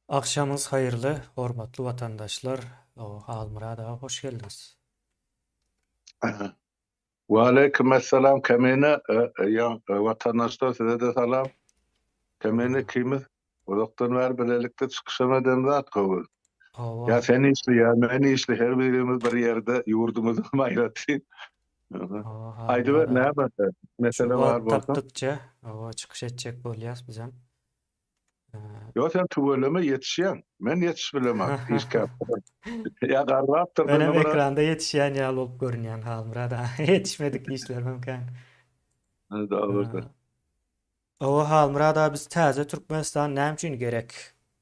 Agşamyňyz haýyrly, hormatly watandaşlar. Halmyrat aga hoş geldiňiz. Waleýkim essalam Kemine ýa watandaşlar size-de salam. Kemine ikimiz uzakdan bäri bilelikde çykyşam edemzok gowy. Hawa. Ýa sen işli ýa men işli her birimiz bir ýerde ýurdumyzam aýratyn. Hawa Aýdyber Halmyrat aga. näme Şu mesele bar wagt bolsa. tapdykça hawa çykyş etjek bolýas bizem. Ýok sen tüweleme ýetişýäň. Men ýetişip bilemok işgär. Ýa garrapdyr Menem ekranda ýetişýän ýaly bolup görünýän Halmyrat aga. Ýetişmedik işlerimem kän. Dogrudyr. Owa Halmyrat aga biz täze Türkmenistan näme üçin gerek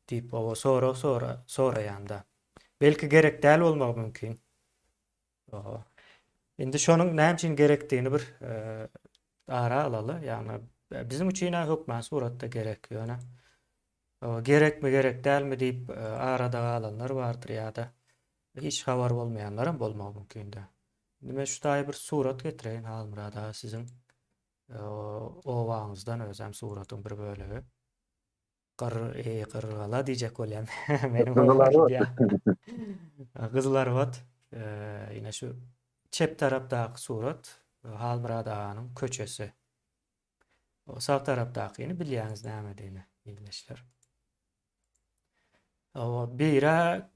diýip owa sorag sora soraýanda. Belki gerek däl bolmagy mümkin. Oho. Indi şonuň näme üçin gerekdigini bir ara alaly. Ýagny biziň üçin-ä hökman suratda gerek, ýöne gerekmi, gerek dälmi diýip arada galanlar bardyr ýa-da hiç habar bolmaýanlaram bolmagy mümkin-dä. Indi men şu taýy bir surat getireýin Halmyrat aga siziň obaňyzdan özem suratyň bir bölegi. Gyr, eý, Gyrgala diýjek bolýan. Meniň obam gidýär. Gyzylarbat. Ine şu çep tarapdaky surat Halmyrat aganyň köçesi. O sag tarapdakyny bilýäňiz nämedigini, ildeşler. O bira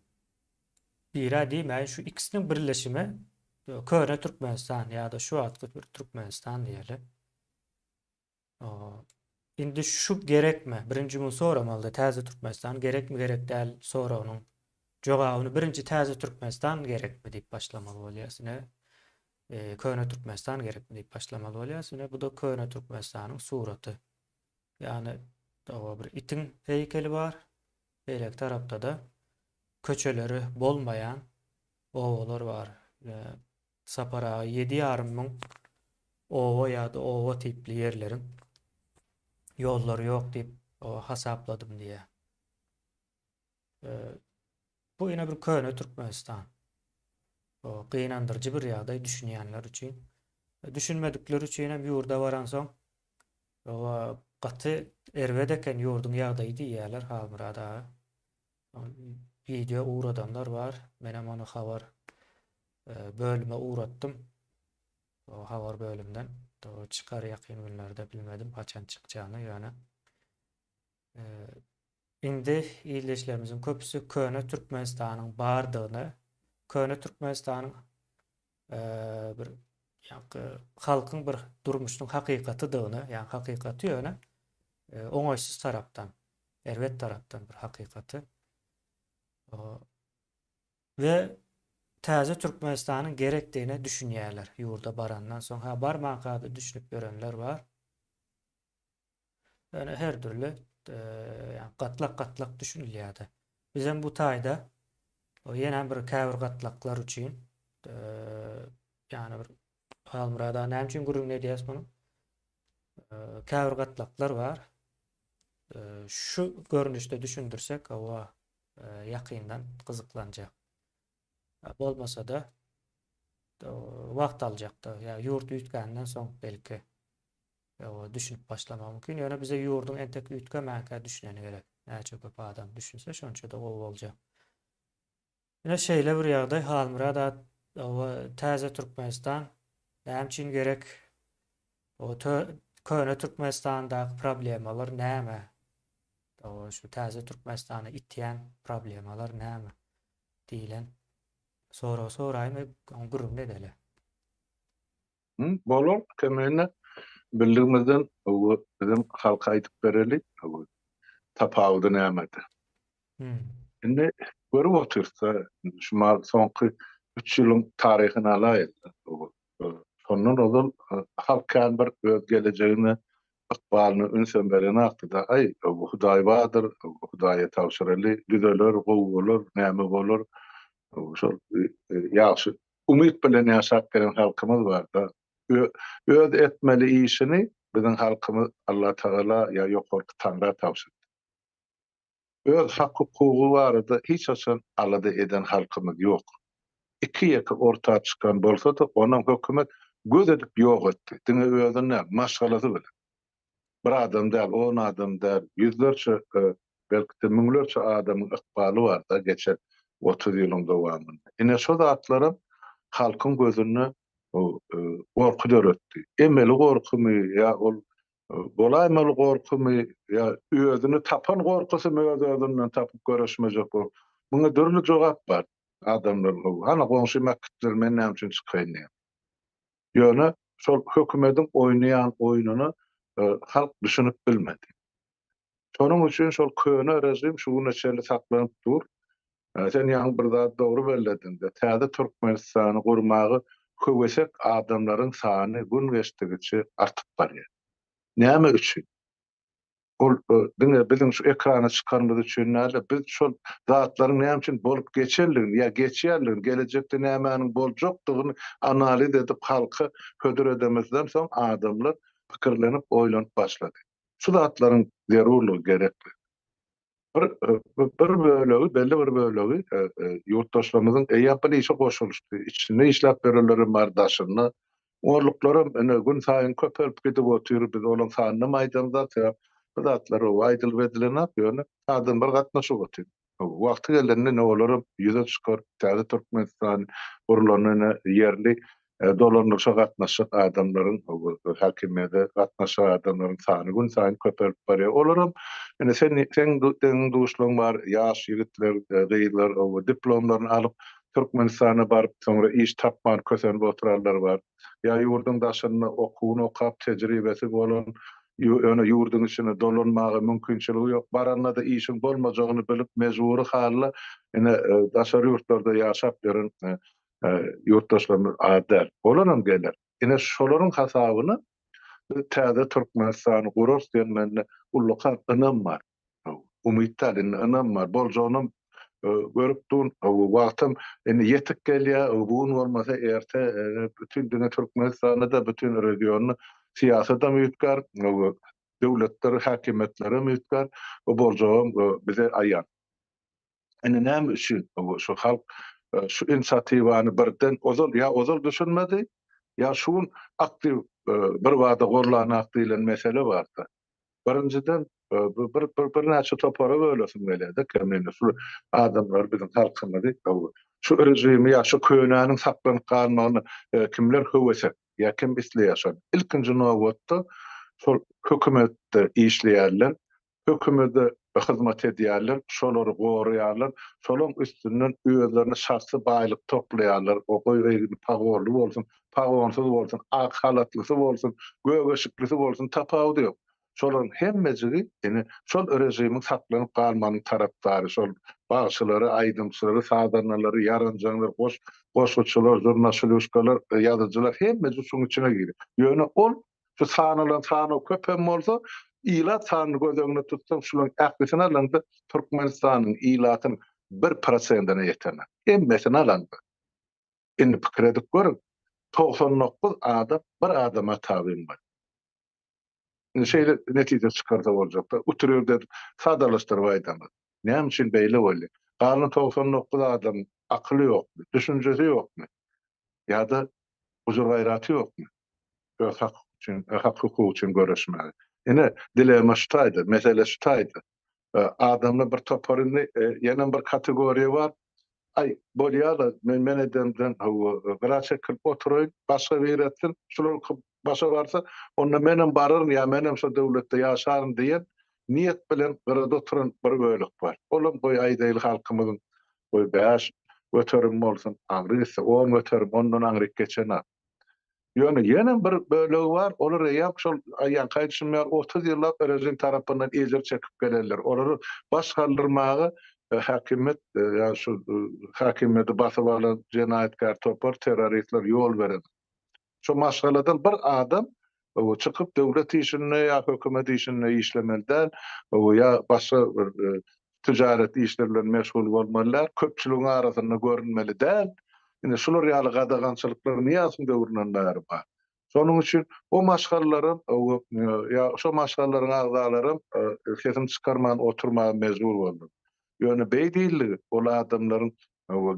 bira diýmäýin, şu ikisiniň birleşimi köne Türkmenistan ýa-da şu wagtky bir Türkmenistan diýeli. Indi şu gerekmi? Birinji muny soramalyda täze Türkmenistan gerekmi gerek däl soragynyň jogabyny birinji täze Türkmenistan gerekmi diýip başlamaly bolýas ine. E, köne Türkmenistan gerekmi diýip başlamaly bolýas ine. Bu da köne Türkmenistanyň suraty. Ýagny o bir itiň heýkeli bar. Beýleki tarapda-da köçeleri bolmaýan obalar bar. E, Sapar aga 7,5 oba ýa-da oba tipli ýerleriň ýollary ýok diýip hasapladym diýýär. Bu ýene bir köne Türkmenistan. O gynandyryjy bir ýagdaý düşünýänler üçin. Düşünmedikler üçin hem ýurda baransoň o gaty erbet eken ýurduň ýagdaýy diýýärler Halmyrat aga. Wideo ugradanlar bar. Menem ony habar bölüme ugratdym. O habar bölümden çykar ýakyn günlerde bilmedim haçan çykjagyny ýöne indi ildeşlerimiziň köpüsi köne Türkmenistanyň bardygyny, köne Türkmenistanyň bir ýaňky halkyň bir durmuşynyň hakykatydygyny, ýagny hakykaty ýöne oňaýsyz tarapdan, erbet tarapdan bir hakykaty. We täze Türkmenistanyň gerekdigine düşünýärler ýurda barandan soň. Ha barmanka-da düşünip ýörenler bar. Ýöne her dürli ýagny gatlak-gatlak düşünilýär-de. Bizem bu taýda ýene bir käbir gatlaklar üçin ýagny bir Halmyrat aga näme üçin gürrüňini edýäs munuň? Käbir gatlaklar bar. Şu görnüşde düşündirsek, hawa, ýakyndan gyzyklanjak. Bolmasa-da wagt aljakda. Ýa ýurt üýtgänden soň belki düşünip başlamak mümkin. Ýöne bize ýurduň entek üýtgemänkä düşüneni gerek. Näçe köp adam düşünse, şonça-da gowy boljak. Ine şeýle bir ýagdaý Halmyrat aga täze Türkmenistan näme üçin gerek? O köne Türkmenistandaky problemalar näme? O şu täze Türkmenistana itýän problemalar näme? diýlen sorag soraýyn we gürrüňini edeli. Bolar, kemine bildigimizden biziň halka aýdyp bereli, tapawudy nämede. Indi görüp otyrys-da, şu mal soňky üç ýylyň taryhyny alaýyl. Şondan ozal halk kän bir öz gelejegine, ykbalyna ünsem berenakdy-da, aý, Hudaý bardyr, Hudaýa tabşyraly, düzeler, gowy bolar, näme bolar, şol ýagşy umyt bilen ýaşap gelen halkymyz bar-da. Öz etmeli işini biziň halkymyz Allatagala ýa ýokarky Taňra tabşyrdy. Öz hak-hukugy barada hiç haçan alada eden halkymyz ýok. Iki-ýeke orta çykan bolsa-da, onam hökümet göz edip ýok etdi. Diňe özüni däl, maşgalasy bilen. Bir adam däl, on adam däl, ýüzlerçe. belki-de müňlerçe adamyň ykbaly bar-da geçen 30 ýylyň dowamynda. Ine şo zatlaram halkyň gözünde gorky döretdi. Emeli gorkumy ýa ol bolaýmaly gorkumy ýa özüni tapan gorkusymy öz-özünden tapyp göreşmejek bolup. Muňa dürli jogap bar. Adamlar hana goňşym äkitdiler men näme üçin çykaýyn diýen. Ýöne şol hökümediň oýnaýan oýnuna halk düşünip bilmedi. Şonuň üçin şol köne režim şu güne çenli saklanyp dur. Sen ýaňy bir zady dogry bellediň-de, täze Türkmenistany gurmaga höwesek adamlaryň sany gün geçdigiçe artyp barýar. Näme üçin? Ol diňe biziň şu ekrana çykanymyz üçin däl-de, biz şol zatlaryň näme üçin bolup geçenligini ýa geçýänligini, gelejekde nämäniň boljakdygyny analiz edip halka hödür edemizden soň adamlar pikirlenip, oýlanyp başlady. Şu zatlaryň zerurlygy, gerekligi. Bir bir bölegi, belli bir bölegi ýurtdaşlarymyzyň eýýäm bir işe goşulyşdy. Içinde işläp ýörenlerem bar, daşynda. Orluklaram ine gün saýyn köpelip gidip otyr. Biz olaryň sanynam aýdamzok, sebäp bu zatlar aýdylyp edilenok, ýöne adamlar gatnaşyp otyr. Wagty gelende ine olaram ýüze çykar. Täze Türkmenistan gurlanda ine ýerli dolandyryşa gatnaşjak adamlaryň, häkimiýete gatnaşjak adamlaryň sany günsaýyn köpelip barýar. Olaram ine sen seň deňiň-duşlaryň bar, ýaş ýigitler, gyzlar diplomlaryny alyp Türkmenistana baryp, soňra iş tapman kösenip oturanlar bar. Ýa ýurduň daşynda okuwyny okap, tejribesi bolan, ýöne ýurduň içine dolanmaga mümkinçiligi ýok, baranda-da işiň bolmajagyny bilip, mejbury halda ine daşary ýurtlarda ýaşap ýören ýurtdaşlarymyz az däl. Olaram geler. Ine şolaryň hasabyna biz täze Türkmenistany gurarys diýen mende ullakan ynam bar. Umyt däl, indi ynam bar. Boljagynam görüp dur. Wagtam indi ýetik gelýär. Bu gün bolmasa erte bütin diňe Türkmenistanda-da, bütin regionda syýasatam üýtgär, döwletler, häkimiýetlerem üýtgär. Bu boljagam bize aýan. Indi näme üçin şu halk şu inisiatiwany birden ozal ýa ozal düşünmedi, ýa şu gün aktiw birbada gollanak diýlen mesele bardy. Birinjiden bir bir birnäçe topara bölesim gelýär-de, kemine şu adamlary biziň halkymyzy şu režimi ýa şu könäniň saklanyp galmagyny kimler höwesek ýa kim isleýär şony. Ilkinji nobatda şol hökümetde işleýänler hökümede hyzmat edýärler, şolary goraýarlar, şolaň üstünden özlerine şahsy baýlyk toplaýarlar, o goý egni pagonly bolsun, pagonsyz bolsun, ak halatlysy bolsun, gök eşiklisi bolsun, tapawudy ýok. Şolaryň hemmejigi ine şol režimiň saklanyp galmagynyň tarapdary, şol bagşylary, aýdymçylary, sazandalary, ýaranjaňlar, goş goşguçylar, žurnaşylýuşkalar, ýazyjylar hemmejigi şuň içine girýär. Ýöne ol Şu sanalan sanaw köp hem bolsa, ilat sanyny göz öňünde tutsaň, şularyň ählisini alaňda Türkmenistanyň ilatynyň bir prosentine ýetenak. Hemmesini alaňda. Indi pikir edip görüň, 99 adam bir adama tabyn bolýar. Indi şeýle netije çykarsa boljak-da, utrirde edip, sadalaşdyryp aýdaňyz. Näme üçin beýle bolýar? Galan 99 adamyň akyly ýokmy, düşünjesi ýokmy? Ýa-da gujur-gaýraty ýokmy? Öz hak üçin, hak-hukugy üçin göreşmäge. Ine, dilema şu taýda, mesele şu taýda. Adamlar bir topar indi, ýenem bir kategoriýa bar. Aý, bolýa-la, men men edemden, hawa, gyra çekilip oturaýyn, başga biri etsin, şular başa barsa, onda menem bararyn ýa menem şo döwletde ýaşaryn diýen niýet bilen gyrada oturan bir bölek bar. Olam goý aýdaýly halkymyzyň goý 5% bolsun, aňry gitse 10%, ondan aňryk geçenak. Ýöne ýene bir bölegi bar, olar eýýäm şol ýaňky aýdyşym ýaly 30 ýyllap režim tarapyndan ejir çekip gelenler. Olary baş galdyrmaga häkimiýet, ýa şu häkimiýeti basyp alan jenaýatkär topar, terroristler ýol beren. Şu maşgaladan bir adam çykyp döwlet işinde ýa hökümet işinde işlemeli däl, ýa başga bir tijaret işleri bilen meşgul bolmaly däl, köpçüligiň arasynda görünmeli däl. Indi şular ýaly gadagançylyklar Nyýazowyň döwründen bäri bar. Şonuň üçin o maşgalalaram ýa şo maşgalalaryň agzalaram sesini çykarman oturmaga mejbur boldy. Ýöne beý diýildigi ol adamlaryň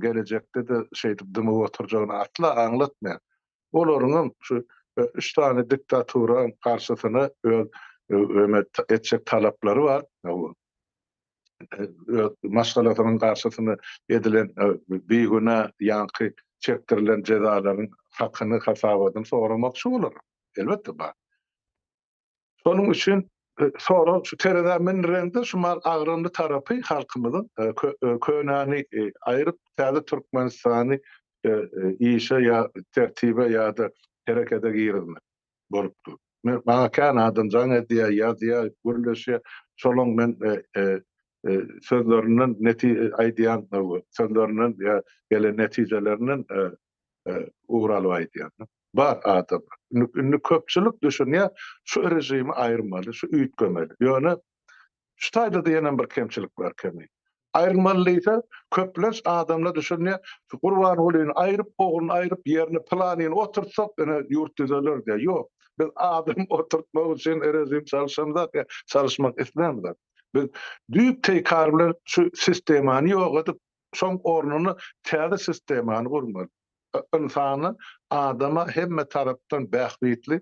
gelejekde-de şeýdip dymyp oturjagyny asla aňlatmaýar. Olaryňam şu üç sany diktaturaň garşysyna öz etjek talaplary bar. Öz maşgalasynyň garşysyna edilen bigünä ýaňky çekdirilen jezalaryň hakyny, hasabatyny soramakçy bolar. Elbetde bar. Şonuň üçin sorag şu terezä mündireňde şu mal agramly tarapy halkymyzyň könäni aýryp täze Türkmenistany işe ýa tertibe ýa-da herekete girizmek bolup dur. Men maňa kän adam jaň edýär, ýazýar, gürleşýär. Şolaň men sözlerinden neti aýdýan sözlerinden ýa gelen netijelerinden ugur alyp aýdýan. Bar adamlar. Indi köpçülik düşünýär, şu režimi aýyrmaly, şu üýtgemeli. Ýöne şu taýda-da ýenem bir kemçilik bar kemi. Aýyrmaly diýse, köplenç adamlar düşünýär, şu Gurbangulyny aýryp, ogluny aýryp, ýerine pylanyny oturtsak, ine ýurt düzeler diýýär. Ýok, biz adam oturtmak üçin režim çalşamzok ýa çalyşmak islämzok. Biz düýp-teýkar bilen şu sistemany ýok edip, şoň ornuna täze sistemany gurmaly. Ynsana, adama hemme tarapdan bähbitli,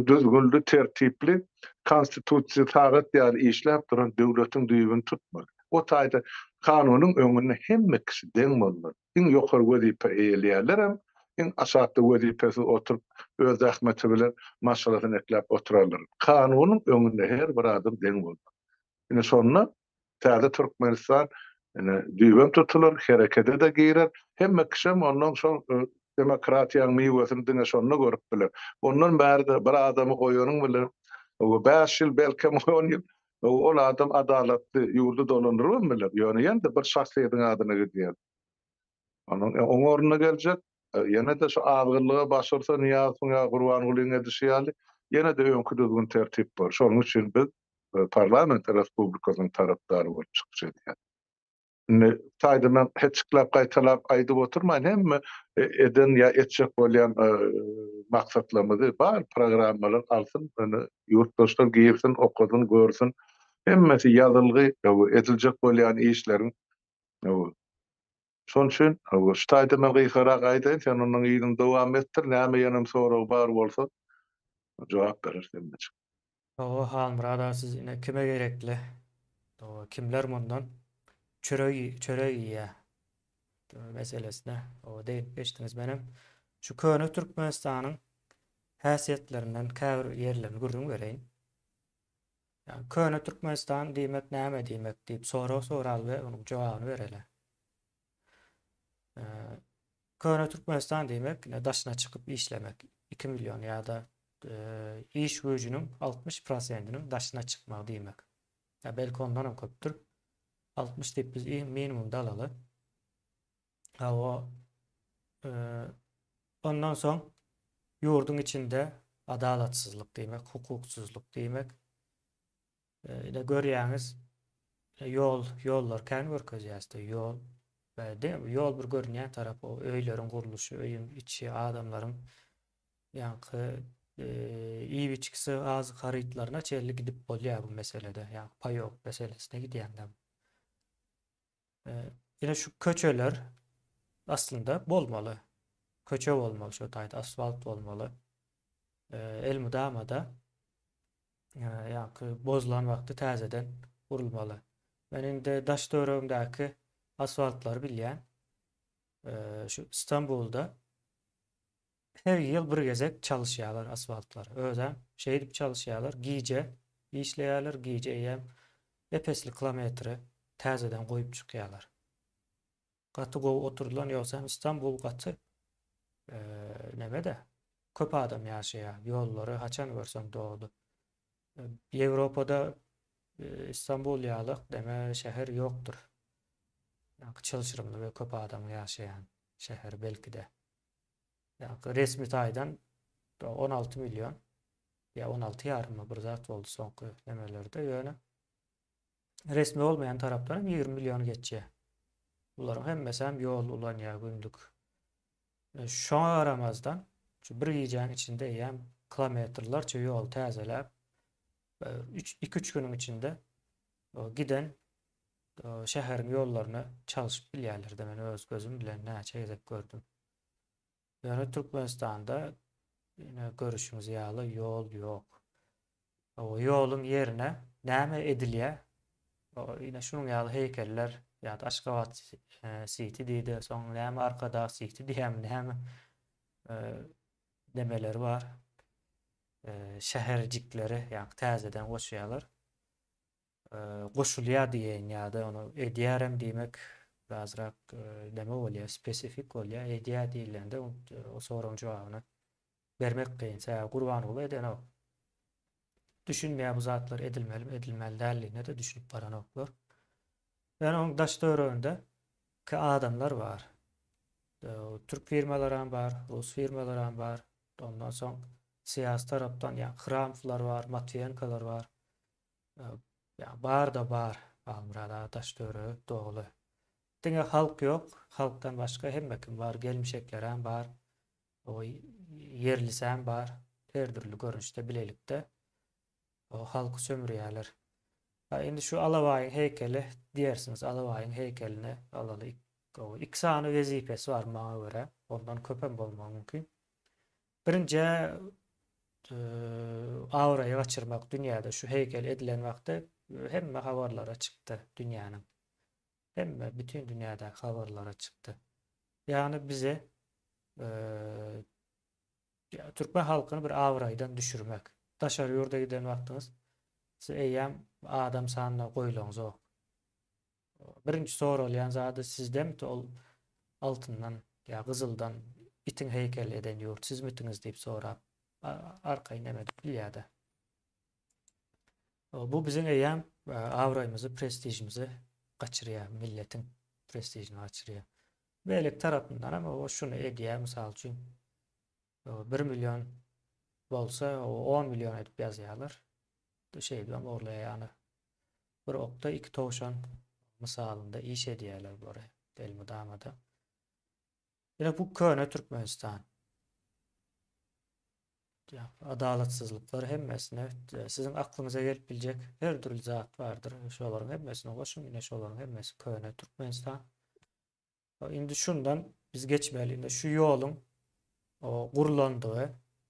düzgünli, tertipli, konstitusiýa sagat ýaly işläp duran döwletiň düýbüni tutmaly. O taýda kanunyň öňünde hemme kişi deň bolmaly. Iň ýokary wezipe eýeleýänlerem, iň aşakda wezipesiz oturyp, öz zähmeti bilen maşgalasyny ekläp oturanlaram. Kanunyň öňünde her bir adam deň bolmaly. Ine şonda Täze Türkmenistan ine düýbem tutular, herekede-de girer. Hemme kişem ondan şol demokratiýanyň miwesini diňe şonda görüp biler. Ondan bäri-de bir adamy goýanyň bilen bäş ýyl, belkem on ýyl ol adam adalatly ýurdy dolandyrybam biler. Ýöne ýene-de bir şahsyýetiň adyna gidýär. Onuň oň ornuna geljek, ýene-de şu azgynlyga baş ursa Nyýazowyň ýa Gurbangulyň edişi ýaly, ýene-de öňki düzgün-tertip bor. Şonuň üçin biz parlament respublikasynyň tarapdary bolup çykyş edýär. Indi taýda men heçikläp gaýtalap aýdyp oturmaýyn, hemme eden ýa etjek bolýan maksatlarymyzy bar programmalar alsyn, indi ýurtdaşlar girsin, okasyn, görsün. Hemmesi ýazylgy, ediljek bolýan işleriň Şonuň üçin şu taýda men gysgarak aýdaýyn, sen ondan yzyny dowam etdir, näme ýenem sorag bar bolsa jogap bereris hemmejik. Hawa Halmyrat aga siz ine kime gerekli hawa kimler mundan çörek çörek iýýä meselesine hawa deginip geçdiňiz menem şu köne Türkmenistanyň häsiýetlerinden käbir ýerlerini gürrüň bereýin. Ýa köne Türkmenistan diýmek näme diýmek diýip sorag soraly we onuň jogabyny bereli. Köne Türkmenistan diýmek ine daşyna çykyp işlemek 2 million ýa-da e, iş güýjüniň 60 prosentiniň daşyna çykmagy diýmek. Ýa belki ondan hem köpdür. 60 diýip biz minimumda alaly. Hawa, e, ondan soň ýurduň içinde adalatsyzlyk diýmek, hukuksyzlyk diýmek. E, ine görýäňiz, e, ýol, ýollar kän görkezýäs-de, ýol. E, diňe ýol bir görünýän tarap, o öýleriň gurluşy, öýüň içi, adamlaryň ýaňky e, iýip-içgisi, azyk harytlaryna çenli gidip bolýar bu meselede. Ýaňky paýok meselesine gidýäňde. Ine şu köçeler aslynda bolmaly. Köçe bolmaly şu taýda asfalt bolmaly. Elmydama-da ýaňky bozulan wagty täzeden gurulmaly. Men indi daş töweregimdäki asfaltlary bilýän. Şu Istanbulda Her ýyl bir gezek çalyşýarlar asfaltlary. Özem şeýdip çalyşýarlar, gije işleýärler, gije eýýäm ep-esli kilometri täzeden goýup çykýarlar. Gaty gowy oturdylan, ýogsa hem Istanbul gaty neme-de, köp adam ýaşaýar, ýollary haçan görseň doly. Ýewropada Istanbul ýaly neme şäher ýokdur. Ýa çylşyrymly we köp adam ýaşaýan şäher belki-de. Ýa resmi taýdan 16 million ýa 16 ýarymmy bir zat boldy soňky nemelerde ýöne resmi bolmaýan tarapdan hem 20 million geçýär. Bularyň hemmesi hem ýol ulanýar günlük. E, şoňa garamazdan şu bir gijäň içinde eýýäm kilometrlerçe ýol täzeläp 2-3 günüň içinde giden şäheriň ýollaryny çalşyp bilýärler-de men öz gözüm bilen näçe gezek gördüm. Ýöne Türkmenistanda ine görüşüňiz ýaly ýol ýok. O ýoluň ýerine näme edilýär? Ine şunuň ýaly heýkeller ýa-da Aşgabat Siti diýdi, soň näme Arkadag Siti diýýärmi näme demeleri bar. Şäherjikleri ýa täzeden goşýarlar. Goşulýar diýeýin ýa-da ony edýärem diýmek birazrak neme bolýar, spesifik bolýar. Edýär diýilende o soragyň jogabyny bermek kyn. Sebäbi Gurbanguly edenok. Düşünmeýär bu zatlar edilmelimi edilmeli däldigine-de düşünip baranoklar. Ýöne onuň daş töwereginde ki adamlar bar. Türk firmalaram bar, rus firmalaram bar. Ondan soň syýasy tarapdan ýa Hramowlar bar, Matwiýenkolar bar. Ýa bar-da bar Halmyrat aga daş töweregi doly. Diňe halk ýok, halkdan başga hemme kim bar, gelmişeklerem bar. O ýerlisem bar, her dürli görnüşde bilelikde o halky sömürýärler. Ha indi şu Alabaýyň heýkeli diýersiňiz, Alabaýyň heýkelini alaly. O iki sany wezipesi bar maňa görä, ondan köpem bolmagy mümkin. Birinji abraýy gaçyrmak dünýäde şu heýkel edilen wagty hemme habarlara çykdy dünýäniň. Hemme bütin dünýädäki habarlara çykdy. Ýagny bize türkmen halkyny bir abraýdan düşürmek. Daşary ýurda giden wagtyňyz siz eýýäm adam sanyna goýlaňzok. Birinji soralýan zady sizdemidi ol altyndan ýa gyzyldan itiň heýkeli eden ýurt sizmitiňiz diýip sorap arkaýyn neme edip bilýärdi. Bu biziň eýýäm abraýymyzy, prestižimizi gaçyrýar, milletiň prestižini gaçyrýar. Beýleki tarapyndan hem o şuny edýär, mysal üçin, 1 million bolsa, 10 million edip ýazýarlar. Şeýdibem ogurlaýar, ýagny bir okda iki towşan mysalynda iş edýärler bular elmydama-da. Ine bu köne Türkmenistan. Adalatsyzlyklar hemmesine siziň aklyňyza gelip biljek her dürli zat bardyr. Şolaryň hemmesini goşuň, ine şolaryň hemmesi köne Türkmenistan. Indi şundan biz geçmeli. Indi şu ýoluň o gurlandygy,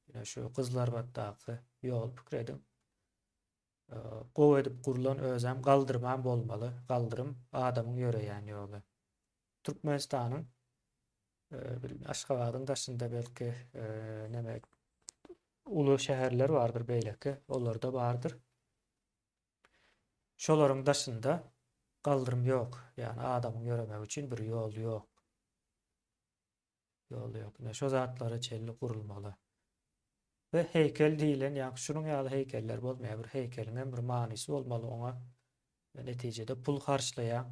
ine şu Gyzylarbatdaky ýol pikir ediň. Gowy edip gurlan özem galdyrman bolmaly. Galdyrym adamyň ýöreýän ýoly. Türkmenistanyň Aşgabadyň daşynda belki neme uly şäherler bardyr beýleki, olarda bardyr. Şolaryň daşynda galdyrym ýok. Ýagny adamyň ýöremegi üçin bir ýol ýok. Ýol ýok. Ine şo zatlara çenli gurulmaly. We heýkel diýilen, ýagny şunuň ýaly heýkeller bolmaýar. Bir heýkeliň hem bir manysy bolmaly oňa. Netijede pul harçlaýaň.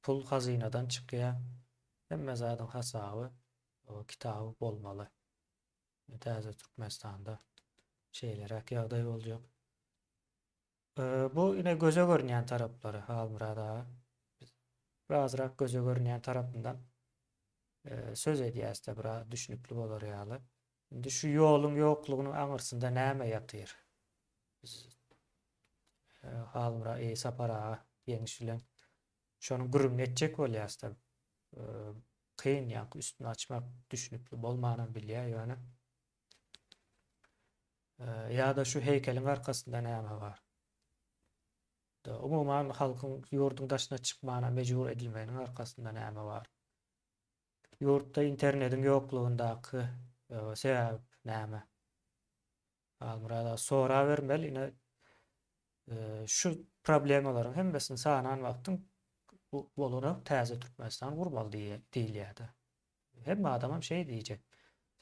Pul hazynadan çykýar. Hemme zadyň hasaby, kitaby bolmaly. Täze Türkmenistanda şeýleräk ýagdaý boljak. Bu ine göze görünýän taraplary Halmyrat aga. Biz birazrak göze görünýän tarapyndan söz edýäs-de biraz düşnükli bolar ýaly. Indi şu ýoluň ýoklugynyň aňyrsynda näme ýatyr? Biz Halmyrat e, Sapar aga ýeňiş bilen şonuň gürrüňini etjek bolýas-da. Kyn ýaňky üstüni açmak düşnükli bolmanam bilýär ýöne. Ýa-da şu heýkeliň arkasynda näme bar? Umuman halkyň ýurduň daşyna çykmana mejbur edilmeginiň arkasynda näme bar? Ýurtda internetiň ýoklugyndaky sebäp näme? Halmyrat aga sorabermeli ine şu problemalaryň hemmesini sanan wagtyň bolanok täze Türkmenistan gurmaly diýilýärdi. Hemme adamam şeý diýjek.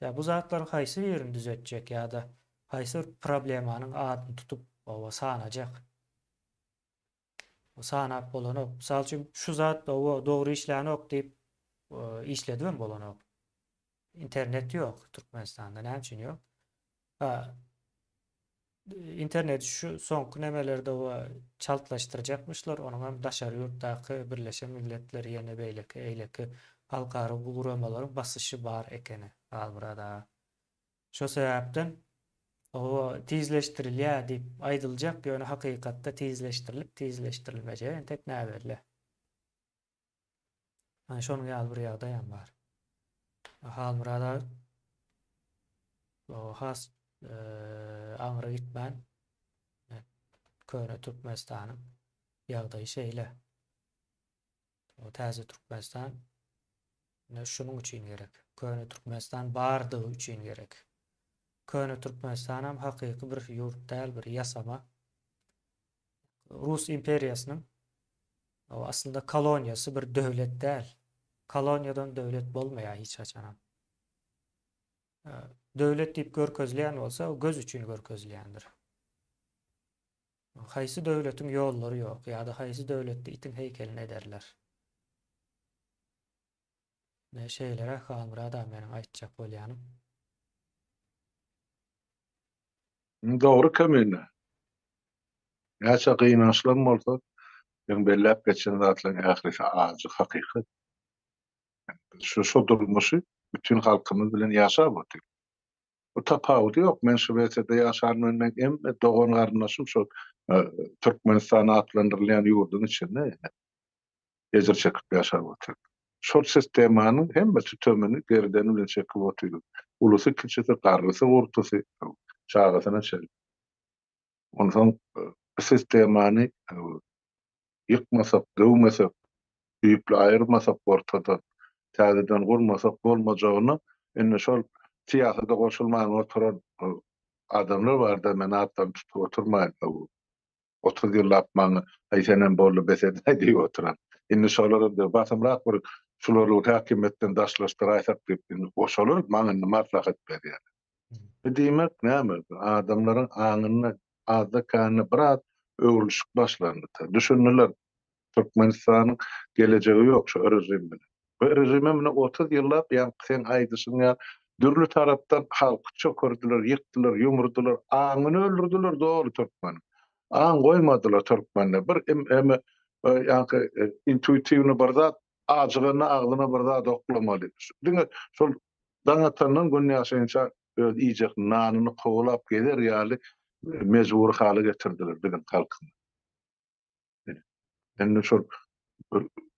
Ýa bu zatlaryň haýsy birini düzetjek ýa-da haýsy bir problemanyň adyny tutup oba sanajak. O sanap bolanok. Mysal üçin şu zat oba dogry işlänok diýip işledibem bolanok. Internet ýok Türkmenistanda. Näme üçin ýok? Ha, Interneti şu soňky nemelerde we çaltlaşdyrjakmyşlar, onuň hem daşary ýurtdaky Birleşen Milletler ýene beýleki eýleki halkara guramalaryň basyşy bar ekeni Halmyrat aga. Şo sebäpden oba tizleşdirilýär diýip aýdyljak, ýöne hakykatda tizleşdirilip tizleşdirilmejegi entek näbelli. Ana şonuň ýaly bir ýagdaýam bar. Halmyrat aga has aňry gitmän köne Türkmenistanyň. Ýagdaý şeýle. O täze Türkmenistan ine şunuň üçin gerek. Köne Türkmenistan bardygy üçin gerek. Köne Türkmenistanam hakyky bir ýurt däl, bir ýasama. Rus imperiýasynyň o aslynda koloniýasy bir döwlet däl. Koloniýadan döwlet bolmaýar hiç haçanam. Döwlet diýip görkezilýän bolsa, o göz üçin görkezilýändir. Haýsy döwletiň ýollary ýok ýa-da haýsy döwletde itiň heýkelini ederler? Ne şeýleräk Halmyrat aga meniň aýtjak bolýanym. Dogry Kemine. Näçe gynançlam bolsa, seň belläp geçen zatlaryň ählisi ajy hakykat. Biz şu şu durmuşy bütin halkymyz bilen ýaşap otyrys. Bu tapawudy ýok. Men Şwesiýada ýaşaryn men meň hemme dogan garyndaşym şol Türkmenistan atlandyrylýan ýurduň içinde ejir çekip ýaşap otyr. Şol sistemanyň hemme tütemini gerdeni bilen çekip otyr. Ulusy kiçisi, garrysy gurtusy, çagasyna çenli. Onsoň bu sistemany ýykmasak, döwmesek, düýpli aýyrmasak ortadan, täzeden gurmasak bolmajagyny indi şol syýasata goşulman oturan adamlar barda men atlaryny tutup oturmaýyn 30 ýyllap maňa aý senem boldy bes edäý diýip oturan. Indi şolar indi basymrak bir şulary häkimiýetden daşlaşdyraýsak diýip indi şolar maňa indi maslahat berýär. Bu diýmek näme? Adamlaryň aňynda azda-kände biraz öwrülişik başlandy. Düşündiler, Türkmenistanyň gelejegi ýok şu režim bilen. Bu režime mine 30 ýyllap, ýaňky seň aýdyşyň ýaly, dürli tarapdan halky çökerdiler, ýykdylar, ýumurdylar, aňyny öldürdiler doly türkmeniň. Aň goýmadylar türkmende. Bir eme ýaňky intuitiwny bir zat Ajyganda agzyna bir zat oklamaly. Diňe şol daň atandan gün ýaşaýynça öz iýjek nanyny kowalap gezer ýaly mejbury hala getirdiler biziň halkymyzy. Indi şol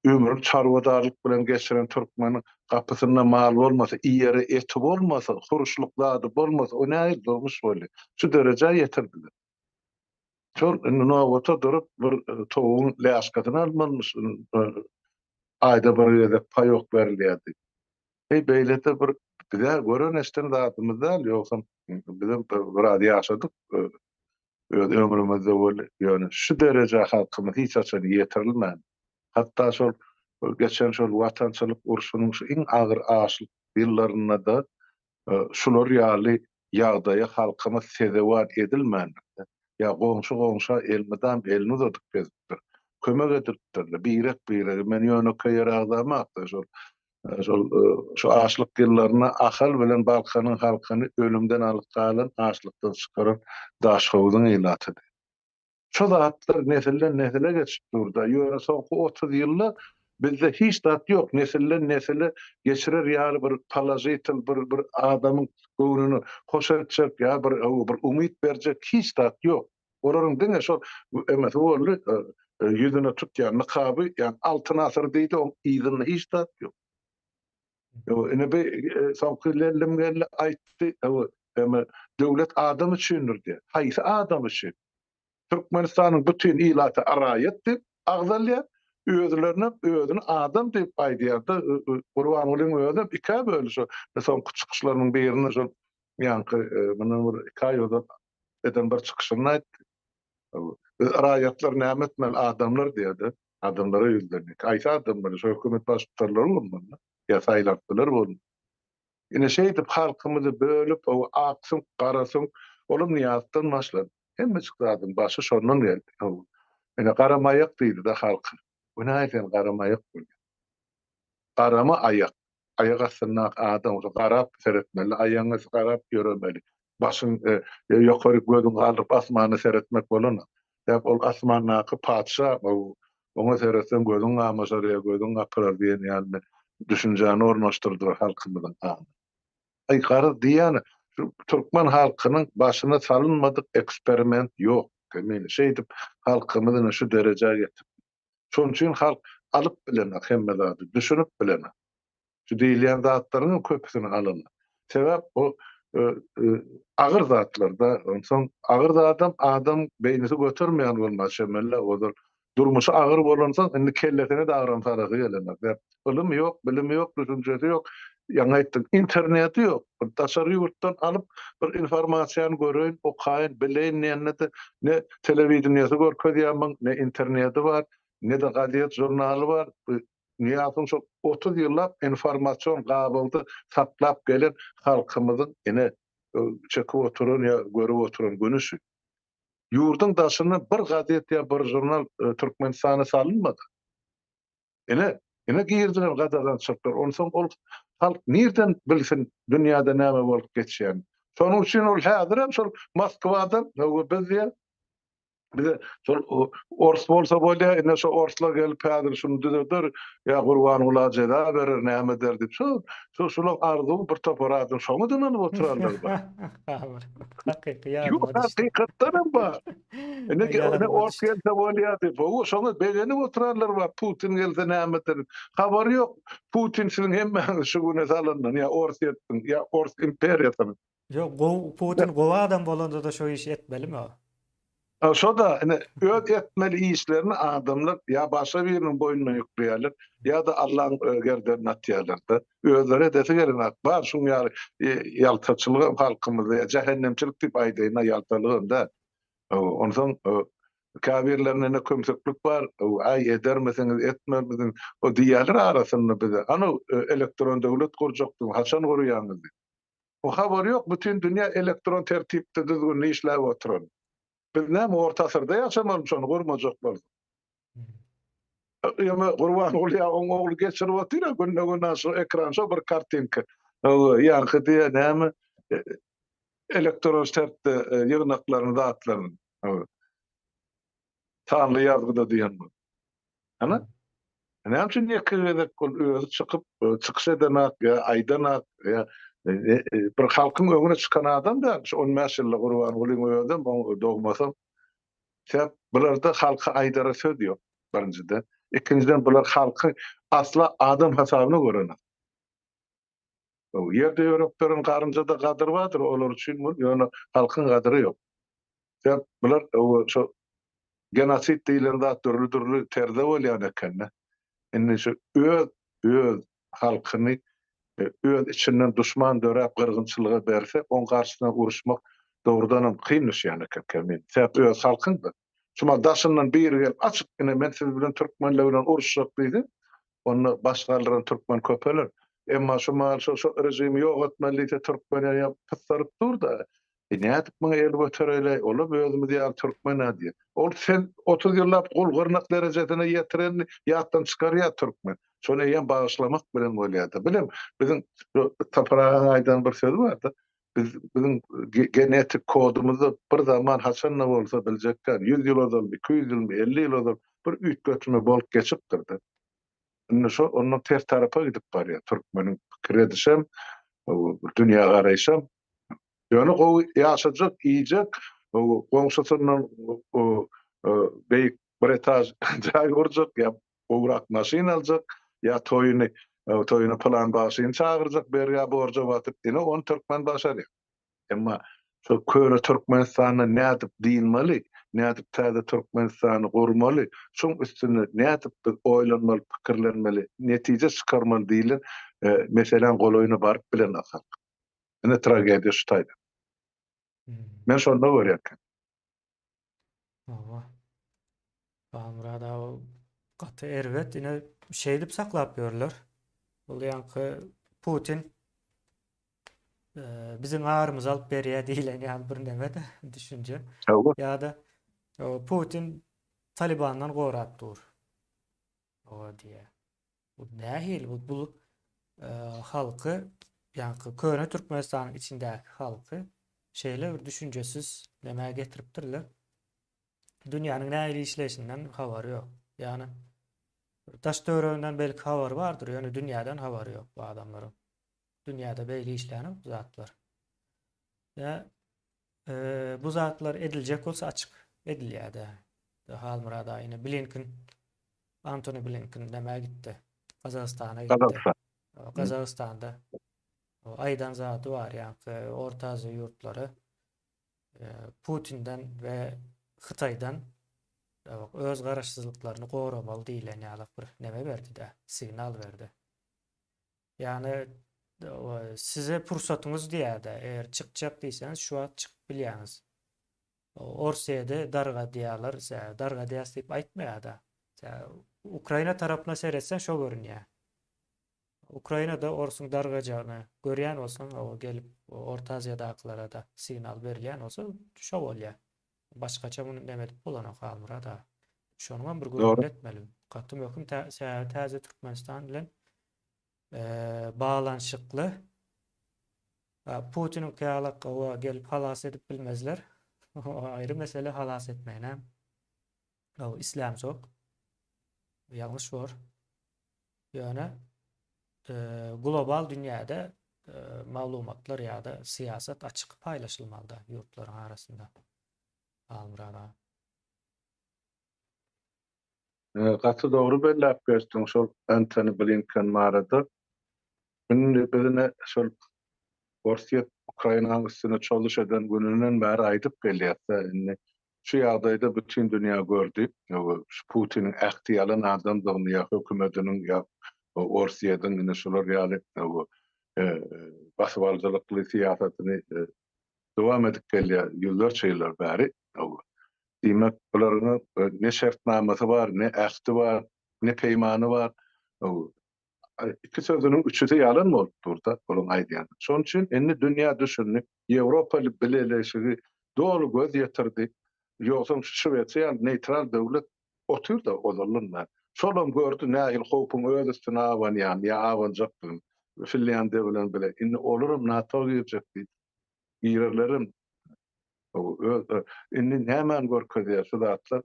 ömrüni çarwadarlyk bilen geçiren türkmeniň gapysynda mal bolmasa, iýere eti bolmasa, huruşlyk zady bolmasa, o nähili durmuş bolýar? Şu derejä ýetirdiler. Şol indi nobata durup bir towugyň läşkasyny almalymyş. Aýda bir gezek paýok berilýärdi. Heý beýlede bir bizä gören eşiden zadymyz däl, ýogsam bizem biraz ýaşadyk öz ömrümizde weli, ýöne şu derejä halkymyz hiç haçan ýetirilmän. Hatda şol geçen şol watançylyk urşunyň şu iň agyr açlyk ýyllarynda-da şular ýaly ýagdaýa halkymyz sezewar edilmändir-de, ýa goňşy goňşa elmydam elini uzadyp gezipdir, kömek edilipdir-de, birek-biregi, men ýönekeý ýere agzamak-da, şol, şol, şu açlyk ýyllarynda Ahal bilen Balkanyň halkyny ölümden alyp galan, açlykdan çykaran Daşhowuzyň ilatydy. Şo zatlar nesilden nesile geçip durda. Ýöne soňky 30 ýylda bizde hiç zat ýok. Nesilden nesile geçirer ýaly bir položitel bir bir adamyň göwnüni hoş etjek ýa bir bir umyt berjek hiç zat ýok. Olaryň diňe şol emesi boldy, ýüzüne tutýan nykaby, ýagny altyn asyr diýdi, oň yzynda hiç zat ýok. Ine bir soňky lellim geldi aýtdy, eme döwlet adam üçindir diýýär. Haýsy adam üçin? Türkmenistanyň bütin ilaty raýat diýip agzalýar. Özlerine özüni adam diýip aýdýar-da, Gurbangulyň özem ikä böldi şo soňky çykyşlarynyň birinde şol ýaňky mundan bir iki aý ozal eden bir çykyşynda aýtdy. Biz raýatlar näme etmeli, adamlar diýýär-de, adamlara ýüzlenýär. Haýsy adamlar? Şo hökümet baştutanlary bolmaly-da, ýa saýlantdylar bolmaly. Ine şeýdip halkymyzy bölüp, o ak süňk, gara süňk, olam Nyýazowdan başlady. Hemmejik zadyň başy şondan geldi. Ine garamaýak diýdi-de halka. Bu nähili sen garamaýak bolýaň? Garama aýak. Aýak astyndaky adam bolsa garap seretmeli, aýagyňa garap ýöremeli. Başyň ýokary gözüňi galdyryp asmana seretmek bolanok. Sebäp ol asmandaky patyşa, oňa seretseň gözüň gamaşar ýa gözüň gapylar diýen ýaly düşünjäni ornaşdyrdylar halkymyzyň aňyna. Aý garaz diýýän, şu türkmen halkynyň başyna salynmadyk eksperiment ýok. Kemine şeýdip halkymyz ine şu derejä getirdi. Şonuň üçin halk alyp bilenok hemme zady, düşünip bilenok. Şu diýilýän zatlaryň hem köpüsini alanok. Sebäp bu agyr zatlar-da, onsoň agyr zadam adam beýnisi götermeýän bolmaly çemeli ozal. Durmuşy agyr bolansoň indi kellesine-de agram salasy gelenok. Sebäp ylymy ýok, bilimi ýok, düşünjesi ýok. Ýaňy aýtdyň, interneti ýok. Bir daşary ýurtdan alyp bir informasiýany göreýin, okaýyn, bileýin diýende-de ne telewideniýesi görkezýär muň, ne interneti bar, ne-de gazet, žurnaly bar. Bu Nyýazowyň şol 30 ýyllap informasion gabawda saklap gelen halkymyzyň ine çekip oturan ýa görüp oturan güni şu. Ýurduň daşyndan bir gazet ýa bir žurnal Türkmenistana salynmady. Ine, ine girdiler gadagançylyklar. Onsoň ol halk nirden bilsin dünýäde näme bolup geçýänini. Şonuň üçin ol häzirem şol Moskwadan, biz diýýär, Bize şol ors bolsa bolýar, ine şo orslar gelip häzir şuny düzeder, ýa Gurbangula jeza berer, näme eder diýip, şo şo şulaň arzuwy bir topar adam şoňa da ynanyp oturanlar bar. Hakyky ýadyma düşdi. Hakykatdanam bar. Ine ine ors gelse bolýar diýip, hawa şoňa begenip oturanlar bar, Putin gelse näme eder. Habary ýok, Putin siziň hemmäňizi şu güne salandan, ýa Orsýetiň, ýa ors imperiýasynyň. Ýok, gowy Putin gowy adam bolanda-da şo işi etmelimi o? Şo-da, ine, öz etmeli işlerini adamlar ýa başga biriniň boýnuna ýükleýärler, ýa-da Allaň gerdenine atýarlar-da. Özleri edesi gelenok. Bar şuň ýaly ýaltaçylygam halkymyzda, ýa jähennemçilik diýip aýdaýyn-a, ýaltalygam däl. Onsoň käbirlerinde ine kümsüklik bar, aý edermisiňiz, etmermisiňiz, o diýýärler arasynda bize, Hany elektron döwlet gurjakdyň, haçan gurýaňyz diýip. Bu habary ýok bütin dünýä elektron tertipde düzgünli işläp oturan. Biz näme orta asyrda ýaşamalymy şony gurmajak bolsak. Ýöne Gurbanguly ýa oň ogly geçirip otyr-a günde-güna şu ekran şo bir kartinka. Ýaňky diýýä näme elektron şertde ýygnaklaryny zatlaryny. Sanly ýazgyda diýen bu. Ana, näme üçin ýeke gezek ol özi çykyp, çykyş edenak ýa aýdanak ýa bir halkyň öňüne çykan adam däl, şu 15 ýylda Gurbangulyň özem, oň dogmasam. Sebäp bularda halka aýdara söz ýok, birinjiden. Ikinjiden bular halky asla adam hasabyna görenok. Ýerde ýörüp ýören garynjada gadyr bardyr, olar üçin bu, ýöne halkyň gadyry ýok. Sebäp bular şo genosid diýlen zat dürli-dürli terzde bolýan ekende. Indi şu öz öz halkyny öz içinden duşman döräp gyrgynçylyga berse, oň garşysyna uruşmak dogrudanam kyn düşýän eken Kemin. Sebäp öz halkyňda. Şumal daşyndan biri gelip açyk ine men siz bilen türkmenler bilen uruşjak diýse, onda baş galdyran türkmen köpeler. Emma şu mahal şo şo režimi ýok etmeli diýse türkmen ýa pyssaryp dur-da. E nädip muňa el götereýläý, olam özümiz ýaly türkmen-ä diýýär. Ol sen 30 ýyllap gul gyrnak derejesine ýetirenini ýatdan çykarýar türkmen. Şony eýýäm bagyşlamak bilen bolýar-da. Bilem biziň Sapar agaň aýdan bir sözi bar-da. Biz biziň genetik kodumyzda bir zaman haçan-da bolsa biljek däl, 100 ýyl ozal, 200 ýylmy, 50 ýyl ozal bir üýtgetme bolup geçipdir-de. Indi şo ondan ters tarapa gidip barýar türkmeniň pikir edişem, dünýä garaýşam. Ýöne gowy ýaşajak, iýjek, goňşusyndan beýik bir etaž jaý gurjak ýa gowrak maşyn aljak ýa toýuny toýuna pylan bagşyny çagyrjak bergä borja batyp ine ony türkmen başarýar. Emma şol köne Türkmenistanda nädip dynmaly, nädip täze Türkmenistany gurmaly, şoň üstünde nädip biz oýlanmaly, pikirlenmeli, netije çykarmaly diýlen meseläň golaýyna baryp bilenok halk. Ine tragediýa şu taýda. Men şonda görýän. Hawa. Halmyrat aga gaty erbet. Ine şeýdip saklap ýörler. Ol ýaňky Putin e, biziň arymyzy alyp berýär diýlen ýaly bir neme-de düşünje. Hawa. Ýa-da Putin Talibandan gorap dur. Owa diýýär. Bu nähili bu bu e, halky ýaňky köne Türkmenistanyň içindäki halky şeýle bir düşünjesiz nämä getiripdirler. Dünýäniň nähili işleýşinden habary ýok. Ýagny daş töwereginden belki habary bardyr, ýöne dünýäden habary ýok bu adamlaryň. Dünýäde beýle işlänok bu zatlar. Ýa e, bu zatlar ediljek bolsa açyk edilýär-de. Halmyrat aýyny Blinken Antony Blinken nämä gitdi? Gazagystana gitdi. Gazagystan. Gazagystanda aýdan zady bar, ýaňky Orta Aziýa ýurtlary e, Putinden we Hytaýdan. öz garaşsyzlyklaryny goramaly diýlen ýaly bir neme berdi-de, signal berdi. Ýagny size pursatyňyz diýýär-de, eger çykjak diýseňiz şu wagt çykyp bilýäňiz. Orsýede dargadýarlar, dargadýas diýip aýtmaýar-da. Ukraina tarapyna seretseň şo görünýär. Ukrainada orsuň dargajagyny görýän bolsaň, hawa gelip Orta Aziýadakylara-da signal berilýän bolsa, şo bolýar. Başgaça muny neme edip bolanok Halmyrat aga. Şonuňam bir gürrüňini etmeli. Gaty möhüm sebäbi täze Türkmenistan bilen baglanyşykly. Putiniňki ýalak hawa gelip halas edip bilmezler. O aýry mesele halas etmeginem islämzok. Ýalňyş bor. Ýöne global dünýäde maglumatlar ýa-da syýasat açyk paýlaşylmalyda ýurtlaryň arasynda. Halmyrat aga. Gaty dogry belläp geçdiň şol Antony Blinken barada. Indi biz ine şol Orsýet Ukrainanyň üstüne çozuş eden gününden bäri aýdyp gelýäs-de indi Şu ýagdaýda bütin dünýä gördi, şu Putiniň ähti ýalan adamdygyny ýa hökümetiniň ýa Orsýetiň ine şular ýaly basybalyjylykly syýasatyny dowam edip gelýär ýüzlerçe ýyllar bäri. Diýmek, bularyň ne şertnamasy bar, ne ähti bar, ne peýmany bar. Iki sözüniň üçüsi ýalan bolup dur-da, olaň aýdýany. Şonuň üçin indi dünýä düşündi, Ýewropa Bileleşigi doly göz ýetirdi. Ýogsam şu Şwesiýa ýaly neýtral döwlet otyr-da ozaldan bäri. Şolam gördi nähili howpuň öz üstüne abanýanyny ýa abanjakdygyny Finlýandiýa bilen bile. Indi olaram NATO girjek diýdi. Girerlerem. Öz indi nämäni görkezýär şu zatlar?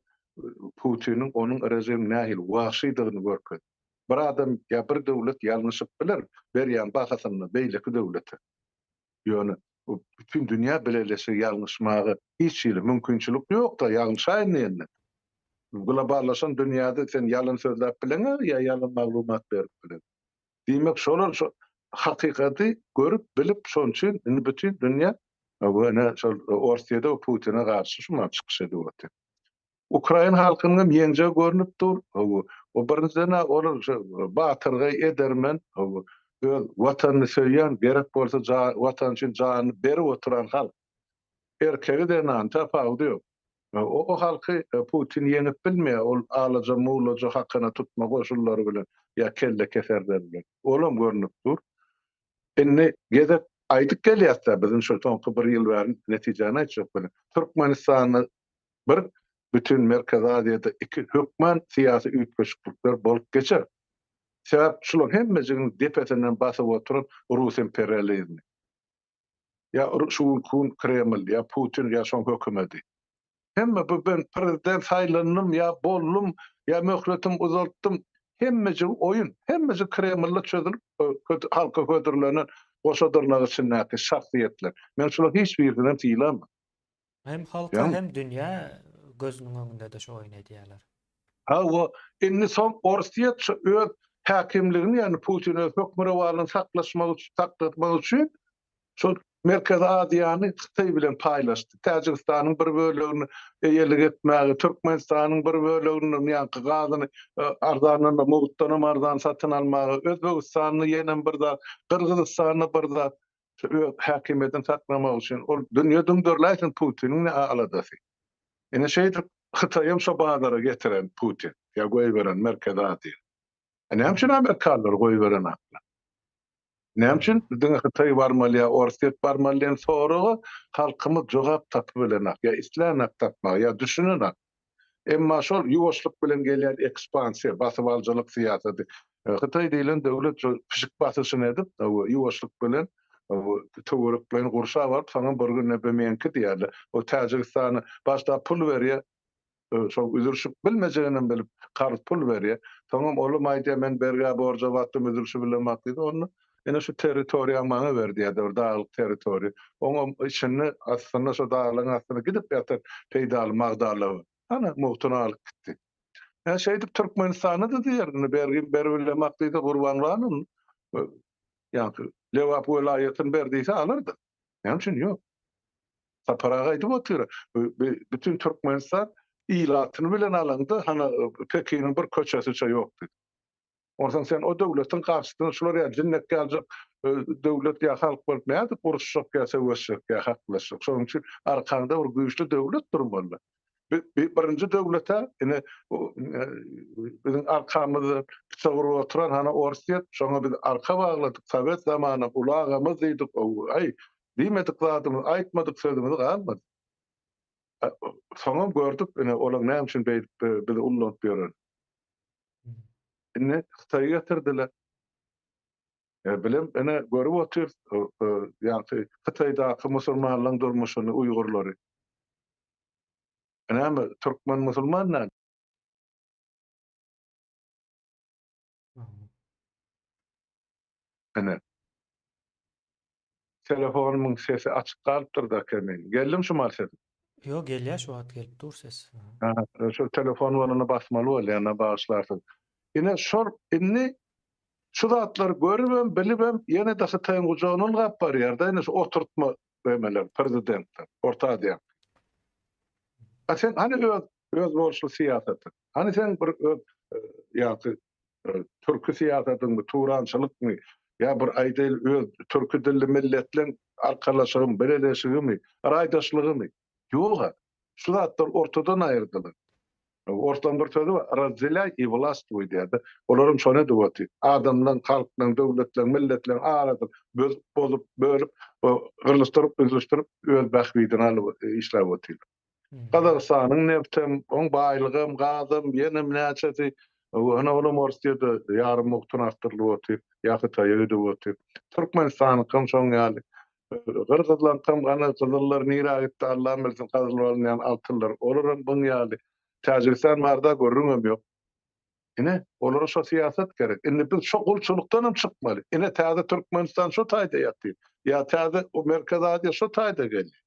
Putiniň, onuň režiminiň nähili wagşydygyny görkezdi. Bir adam ýa bir döwlet ýalňyşyp biler berýän bahasynda beýleki döwlete. Ýöne bu bütin dünýä bileleşigi ýalňyşmaga hiç hili mümkinçilik ýok-da, ýalňyşaýyn diýende. Globallaşan dünýäde sen ýalan sözläp bileňä ýa ýalan maglumat berip bileň. Diýmek şolar şo hakykaty görüp, bilip şonuň üçin indi bütin dünýä ine şol Orsýede we Putine garşy şumat çykyş edip otyr. Ukrain halkynyň hem ýeňjegi görnüp dur. Hawa, o birinjiden-ä olar şu batyrgaý, edermen, hawa, öz Watanyny söýýän, gerek bolsa Watan üçin janyny berip oturan halk. Erkegi zenany tapawudy ýok. O halky Putin ýeňip bilmeýär, ol alaja muwlaja hakyna tutma goşunlary bilen ýa kelle keserleri bilen. Olam görnüp dur. Indi gezek aýdyp gelýäs-dä biziň şu soňky bir ýyl bäri netijäni aýtjak welin, Türkmenistanda Bir, bütin Merkezi Aziýada iki hökman syýasy üýtgeşiklikler bolup geçer. Sebäp şularyň hemmejiginiň depesinden basyp oturan rus imperializmi. Ýa şu günki gün Kreml, ýa Putin, ýa şoň hökümeti. Hemme bu ben prezident saýlandym, ýa boldum, ýa möhletim uzaltdym, hemmejigi oýun, hemmejigi Kremlde çözülip halka hödürlenen goşa dyrnak içindäki şahsyýetler. Men şularyň hiç birisinem sylamok. Hem halka hem dünýä gözüniň öňünde-de şu oýny edýärler. Hawa, indi soň Orsýet şu öz häkimligini, ýagny Putin öz hökmürowanlygyny saklaşmak üçin, saklatmak üçin şol Merkezi Aziýany Hytaý bilen paýlaşdy. Täjigistanyň bir bölegini eýelik etmäge, Türkmenistanyň bir bölegini, ýaňky gazyny arzandan-da, mugtdanam arzan satyn almaga, Özbegistanda ýenem bir zat, Gyrgyzystanda bir zat. Şu öz häkimiýetini saklamak üçin ol dünýe düňderiläýsin Putiniň ne aladasy. Ine şeýdip Hytaýam şo bazara getiren Putin ýa goýberen Merkezi Aziýa. E näme üçin amerikanlar goýberenaklar? Näme üçin diňe Hytaý barmaly ýa Orsýet barmaly diýen soraga halkymyz jogap tapybilenak ýa islänak tapmagy ýa düşünenak. Emma şol ýuwaşlyk bilen gelýän ekspansiýa, basybalyjylyk syýasaty, Hytaý diýlen döwlet şol pişik basyşyny edip, ýuwaşlyk bilen töwerekleýin gurşap alyp, soňam bir gün nebe meňki diýýärler. O Täjigistana başda pul berýär, şol üzülişip bilmejeginem bilip, karz pul berýär. Soňam olam aýdýar, men bergä-borja batdym, üzülişibilemok diýdi. Onda Ine şu territoriýaňy maňa ber diýýärdi, bir daglyk territoriýa. Oňam içinde aslynda şo daglaryň astynda gidip ýatan peýdaly magdanlar bar. Ana, mugtuny alyp gitdi. Ä şeýdip Türkmenistana-da diýer, indi bergim beribilemak diýse Gurban ýaňky Lebap welaýatyny ber diýse alardy. Näme üçin ýok? Sapar aga aýdyp otyr, bütin Türkmenistan. Ilatyny bilen alaňda hana Pekiniň bir köçesiçe ýokdy. Onsoň sen o döwletiň garşysyna şular ýaly jinnek ýaljak döwlet ýa halk bolup nädip uruşjak ýa söweşjek ýa haklaşjak. Şonuň üçin arkaňda bir güýçli döwlet durmaly. Bi birinji döwlet-ä ine biziň arkamyzda pyçak urup oturan hana Orsýet, şoňa biz arka bagladyk, sowet zamany uly agamyz diýdik, aý diýmedik zadymyz, aýtmadyk sözümiz galmady. Soňam gördük ine olaň näme üçin beýdip bizi ullanyp ýörenini. Indi Hytaýy getirdiler. E, bilem ine görüp otyrys, ýagny Hytaýdaky musulmanlaryň durmuşyny, uýgurlary. Näme, türkmen musulman näme? Ine. Telefonymyň sesi açyk galypdyr-da Kemin. Geldimi şu mal ses? Ýok, gelýär şu wagt gelip dur ses. Ha, şol telefon bolanda basmaly bolýar, bagyşlarsyň. Ine şol indi şu zatlary görübem, bilibem ýene-de Hytaýyň gujagyna ylgap barýar-da ine şu oturtma nemeler, prezidentler, Orta Aziýanyň. A sen hany öz özboluşly syýasatyň? Hany seň bir öz ýagty türki syýasatyňmy, turançylykmy, ýa bir aýdaýly öz türki dilli milletleň arkalaşygymy, bileleşigimi, raýdaşlygymy? Ýog-a. Şu zatlar ortadan aýyrdylar. Orslaryň bir sözi bar, razdelýaý i wlastwuý diýýär-de. Olaram şony edip otyr. Adamlaň, halklaň, döwletleň, milletleň arasyny bözüp, bozup, bölüp, gyrlyşdyryp, üzlüşdirip öz bähbidini alyp işläp otyrlar. Gazagystanyň nebtem, oň baýlygam, gazam, ýenem näçesi, ýöne olam Orsýede ýarym mugtuna akdyrylyp otyr, ýa Hytaýa gidip otyr. Türkmenistanyňkam şoň ýaly. Gyrgyzlaňkam gana gyzyllar nirä gitdi Allam bilsin gazylyp alynýan altynlar, olaram byň ýaly. Täjigistan barada gürrüňem ýok. Ine, olara şo syýasat gerek. Indi biz şo gulçulykdanam çykmaly. Ine, täze Türkmenistan şo taýda ýatyr. Ýa täze Merkezi Aziýa şo taýda gelýär.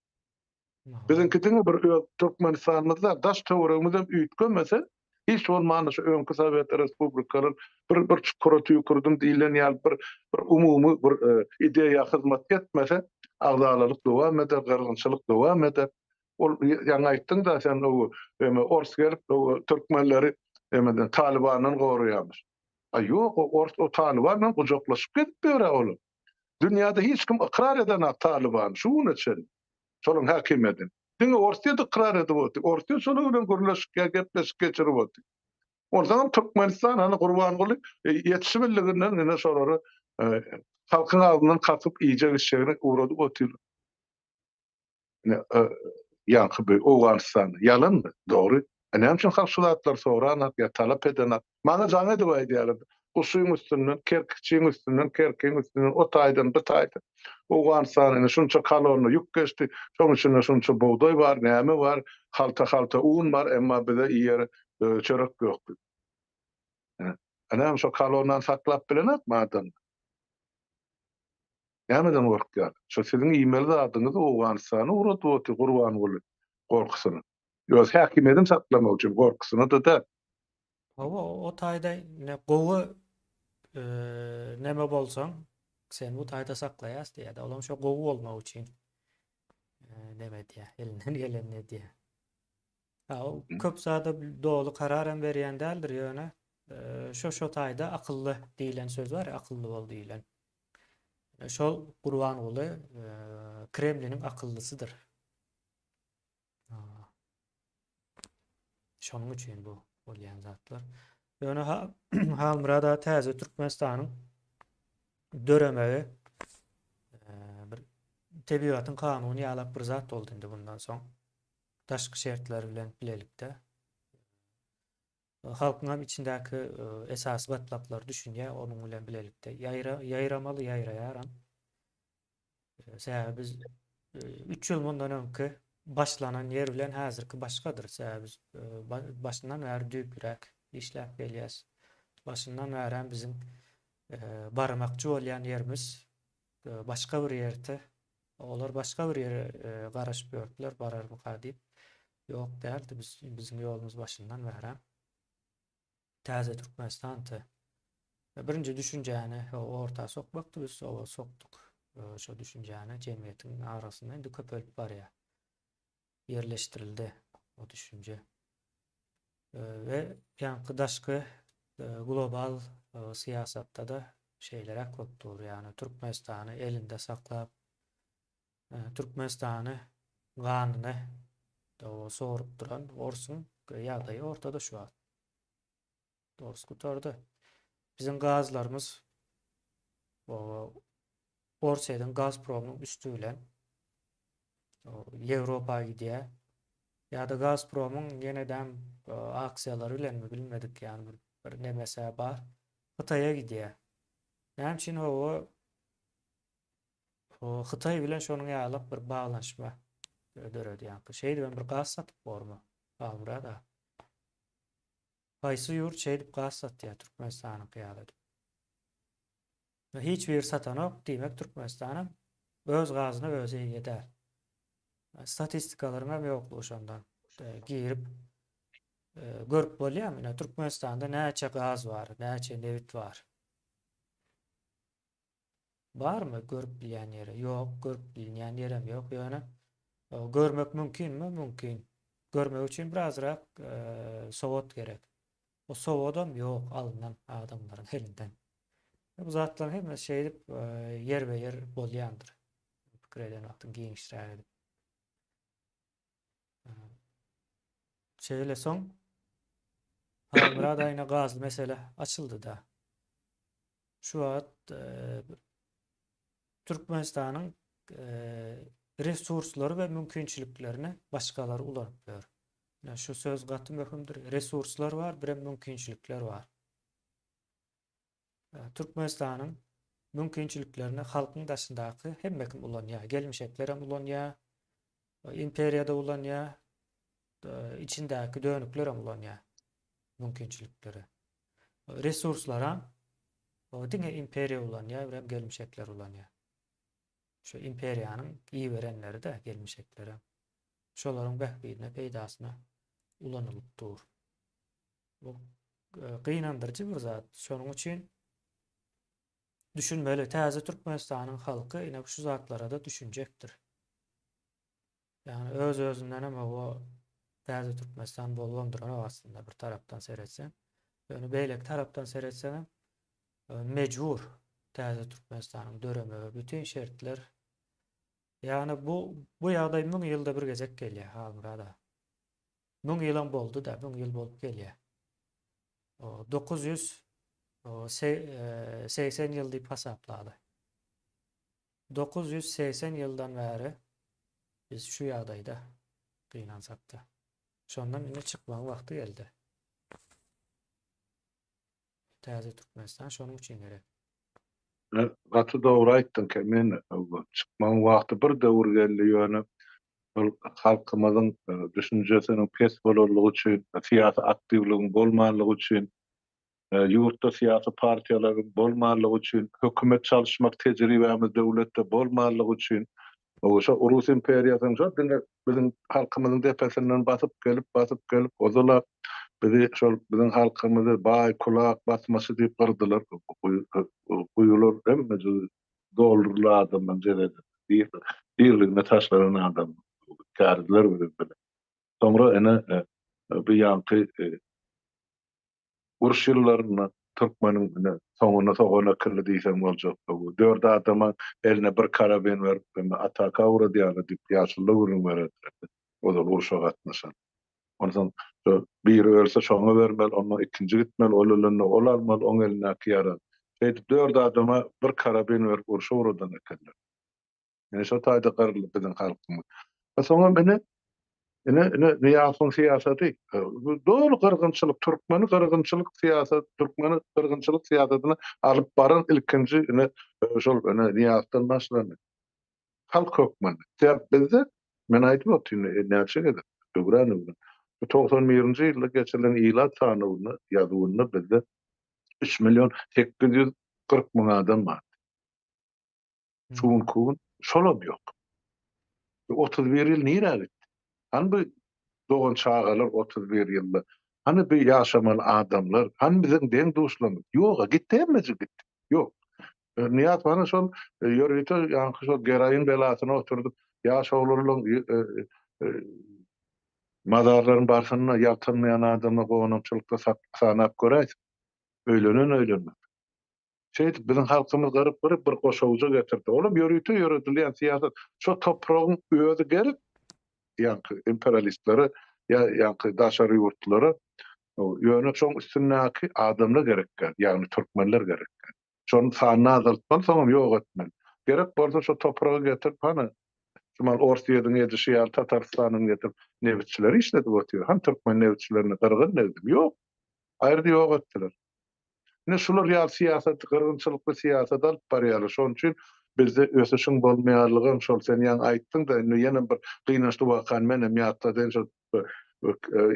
Biziňki diňe bir öz Türkmenistanymyz däl, daş töweregimizem üýtgemese, hiç bolmanda şu öňki sowet respublikalar bir bir çukura tüýkürdim diýlen ýaly bir bir umumy bir ideýa hyzmat etmese, agzalalyk dowam eder, gyrgynçylyk dowam eder. Ol ýaňy aýtdyň-da sen o eme ors gelip o türkmenleri emeden Talybandan goraýarmyş. A ýok, o ors o Talyban bilen gujaklaşyp gezip ýör-ä olar. Dünýäde hiç kim ykrar edenak Talybany şu güne çenli. Şolaryň häkimiýetini. Diňe Orsýet ykrar edip otyr. Orsýet şolar bilen gürleşik ýa gepleşik geçirip otyr. Onsoňam Türkmenistan hany Gurbanguly ýetişibildiginden ine şolary halkyň agzyndan kakyp iýjek-içjegini ugradyp otyrlar. Ine, ýaňky bu Owganystanda ýalanmy? Dogry. A näme üçin halk şu zatlary soranak ýa talap edenak? Maňa jaň edip aýdýarlar. Guşyň üstünden, kerkiçiň üstünden, kerkiň üstünden, o taýdan, bu taýdan. Owganystana ine şunça kolonna ýük geçdi, şoň içinde şunça bugdaý bar, näme bar, halta-halta un bar, emma bize iýere çörek ýok diýip. Ine, näme şo kolonnany saklap bilenokmy adamlar? Nämeden gorkýar? Şo siziň iýmeli zadyňyzy Owganystana ugradyp otyr Gurbanguly gorkusyna. Öz häkimiýetini saklamak üçin gorkusyna-da däl. Hawa, o taýda ine gowy neme bolsaň, seni bu taýda saklaýas diýýär-de. Olam şo gowy bolmak üçin neme edýär, elinden gelenini edýär. Ha, o köp zada doly karar hem berýän däldir, ýöne şo şo taýda akylly diýlen söz bar, akylly bol diýlen. Şol Gurbanguly Kremliniň akyllysydyr. Şonuň üçin bu bolýan zatlar. Ýöne Halmyrat aga täze Türkmenistanyň döremegi bir tebigatyň kanuny ýalak bir zat boldy indi bundan soň. Daşky şertler bilen bilelikde. Halkyň hem içindäki esasy gatlaklar düşünýär, onuň bilen bilelikde ýaýra, ýaýramaly, ýaýraýaram. Sebäbi biz 3 ýyl mundan öňki başlanan ýer bilen häzirki başgadyr. Sebäbi biz başyndan bäri düýplüräk işläp gelýäs. Başyndan bärem biziň barmakçy bolýan ýerimiz başga bir ýerde. Olar başga bir ýere garaşyp ýördüler, bararmyka diýip. Ýok däldi, biz biziň ýolumyz başyndan bärem täze Türkmenistandy. Birinji düşünjäni orta sokmakdy, biz oba sokduk. Şo düşünjäni jemgyýetiň arasynda indi köpelip barýar. Ýerleşdirildi o düşünje. We ýaňky daşky global syýasatda-da şeýleräk bolup dur. Ýagny Türkmenistany elinde saklap, Türkmenistany ganyny sorup duran orsuň ýagdaýy ortada şu wagt. Ors gutardy. Biziň gazlarymyz Orsýetiň Gazpromyň üsti bilen Ýewropa gidýär. Ýa-da Gazpromyň ýenedem aksiýalary bilenmi bilmedik ýagny bir, bir nemesi bar. Hytaýa gidýär. Näme üçin hawa Hytaý bilen şonuň ýaly bir baglanyşma döredi ýaňky. Şeýdibem bir gaz satyp bormy? Halmyrat aga. Haýsy ýurt şeýdip gaz satýar Türkmenistanyňky ýaly edip. Hiç biri satanok, diýmek Türkmenistanam öz gazyna özi eýe däl. Statistikalaryň hem ýoklugy şondan. Girip görüp bolýarmy? Ine Türkmenistanda näçe gaz bar, näçe nebit bar. Barmy görüp bilýän ýeri? Ýok, görüp bilinýän ýerem ýok. Ýöne görmek mümkinmi? Mümkin. Görmek üçin birazrak sowat gerek. O sowadam ýok alnan adamlaryň elinden. Bu zatlaryň hemmesi şeýdip ýerbe-ýer bolýandyr. Pikir eden wagtyň giňişräk edip. Şeýle soň Halmyrat aýna gazly mesele açyldy-da. Şu wagt e, Türkmenistanyň e, resurslary we mümkinçiliklerini başgalar ulanyp ýör. Yani şu söz gaty möhümdir. Resurslar bar, birem mümkinçilikler bar. E, Türkmenistanyň mümkinçiliklerini halkyň daşyndaky hemme kim ulanýar. Gelmişekler hem ulanýar, imperiýada ulanýar, içindäki dönükler hem ulanýar mümkinçilikleri. Resurslaram diňe imperiýa ulanýar, birem gelmişekler ulanýar. Şu imperiýanyň iberenleri-de gelmişeklerem. Şolaryň bähbidine, peýdasyna ulanylyp dur. Bu gynandyryjy bir zat. Şonuň üçin düşünmeli. Täze Türkmenistanyň halky ine şu zatlara-da düşünjekdir. Ýagny öz-özünden hem o täze Türkmenistan bolubam duranok aslynda bir tarapdan seretseň. Ýöne beýleki tarapdan seretseňem mejbur täze Türkmenistanyň döremegi bütin şertler. Ýagny bu bu ýagdaý 1000 ýylda bir gezek gelýär Halmyrat aga. 1000 ýylam boldy-da, 1000 ýyl bolup gelýär. 980 ýyl diýip hasaplaly. 980 ýyldan bäri biz şu ýagdaýda gynansakda. Şondan indi çykmagyň wagty geldi. Täze Türkmenistan şonuň üçin gerek. Gaty dogry aýtdyň Kemen, çykmagyň wagty bir döwür geldi ýöne şol halkymyzyň düşünjesiniň pes bolanlygy üçin, syýasy aktiwligiň bolmanlygy üçin Ýurtda syýasy partiýalaryň bolmanlygy üçin, hökümet çalyşmak tejribämiz döwletde bolmanlygy üçin, şo Rus imperiýasynyň şo diňe biziň halkymyzyň depesinden basyp gelip, basyp gelip, ozal-a bizi şol biziň halkymyzy baý, kulak, basmaçy diýip gyrdylar. Guýular hemmejigi dolduryldy adamdan jesedini. Diriligine taşlanan adam käridiler bizi bile. Soňra ene bu ýaňky Uruş ýyllarynda türkmeniň ine, soňuna sogan ekildi diýseň boljak. Dört adama eline bir karabin berip, indi ataka ugradýarlar diýip, ýaşulular gürrüň bererdiler. Ozal urşa gatnaşan. Onsoň şo biri ölse şoňa bermeli, ondan ikinji gitmeli, ol ölende ol almaly, oň elindäki ýaragy. Şeýdip dört adama bir karabin berip urşa ugradan ekenler. Ine şo taýda gyryldy biziň halkymyz. Soňam ine ine ine Nyýazowyň syýasaty doly gyrgynçylyk türkmeni gyrgynçylyk syýasat türkmeni gyrgynçylyk syýasatyny alyp baran ilkinji ine şol ine Nyýazowdan başlandy. Halk hökmünde. Sebäp bizde men aýdyp otyryn näçe gezek öwran öwran. Bu 91-nji ýylda geçirilen ilat sanawynda ýazuwynda bizde 3 million 840 müň adam bardy. Şu günki gün şolam ýok. 31 ýyl nirä gitdi? Hany bu dogan çagalar 31 ýylda? Hany bu ýaşamaly adamlar? Hany biziň deň-duşlarymyz? Ýog-a, gitdi hemmejik gitdi. Ýok. Nyýaz hany şol ýörite ýaňky şol geroin belasyna oturdyp, ýaş oglanlaryň. Mazarlaryň barsynda ýaltanmaýan adamlar gonamçylykda sanap göräýsin. Öýlenen öýlenmez. Şeýdip biziň halkymyz gyryp-gyryp bir goşawuja getirdi. Olam ýörite ýöredilýän syýasat. Şo topragyň özi gerek ýaňky imperialistlere ýa ýaňky daşary ýurtlulara. Ýöne şoň üstündäki adamlar gerek däl, ýagny türkmenler gerek däl. Şonuň sanyny azaltmaly, soňam ýok etmeli. Gerek bolsa şo topragy getirip hany şumal Orsýediň edişi ýaly Tatarystanyň getirip nebitçileri işledip otyr. Hany türkmen nebitçilerine gyrgyn degdimi? Ýok. Aýyrdy ýok etdiler. Ine şular ýaly syýasat, gyrgynçylykly syýasat alyp barýarlar. Şonuň üçin bizde ösüşiň bolmaýarlygam şol. Sen ýaňy aýtdyň-da, indi ýene bir gynançly wakany menem ýatladaýyn şol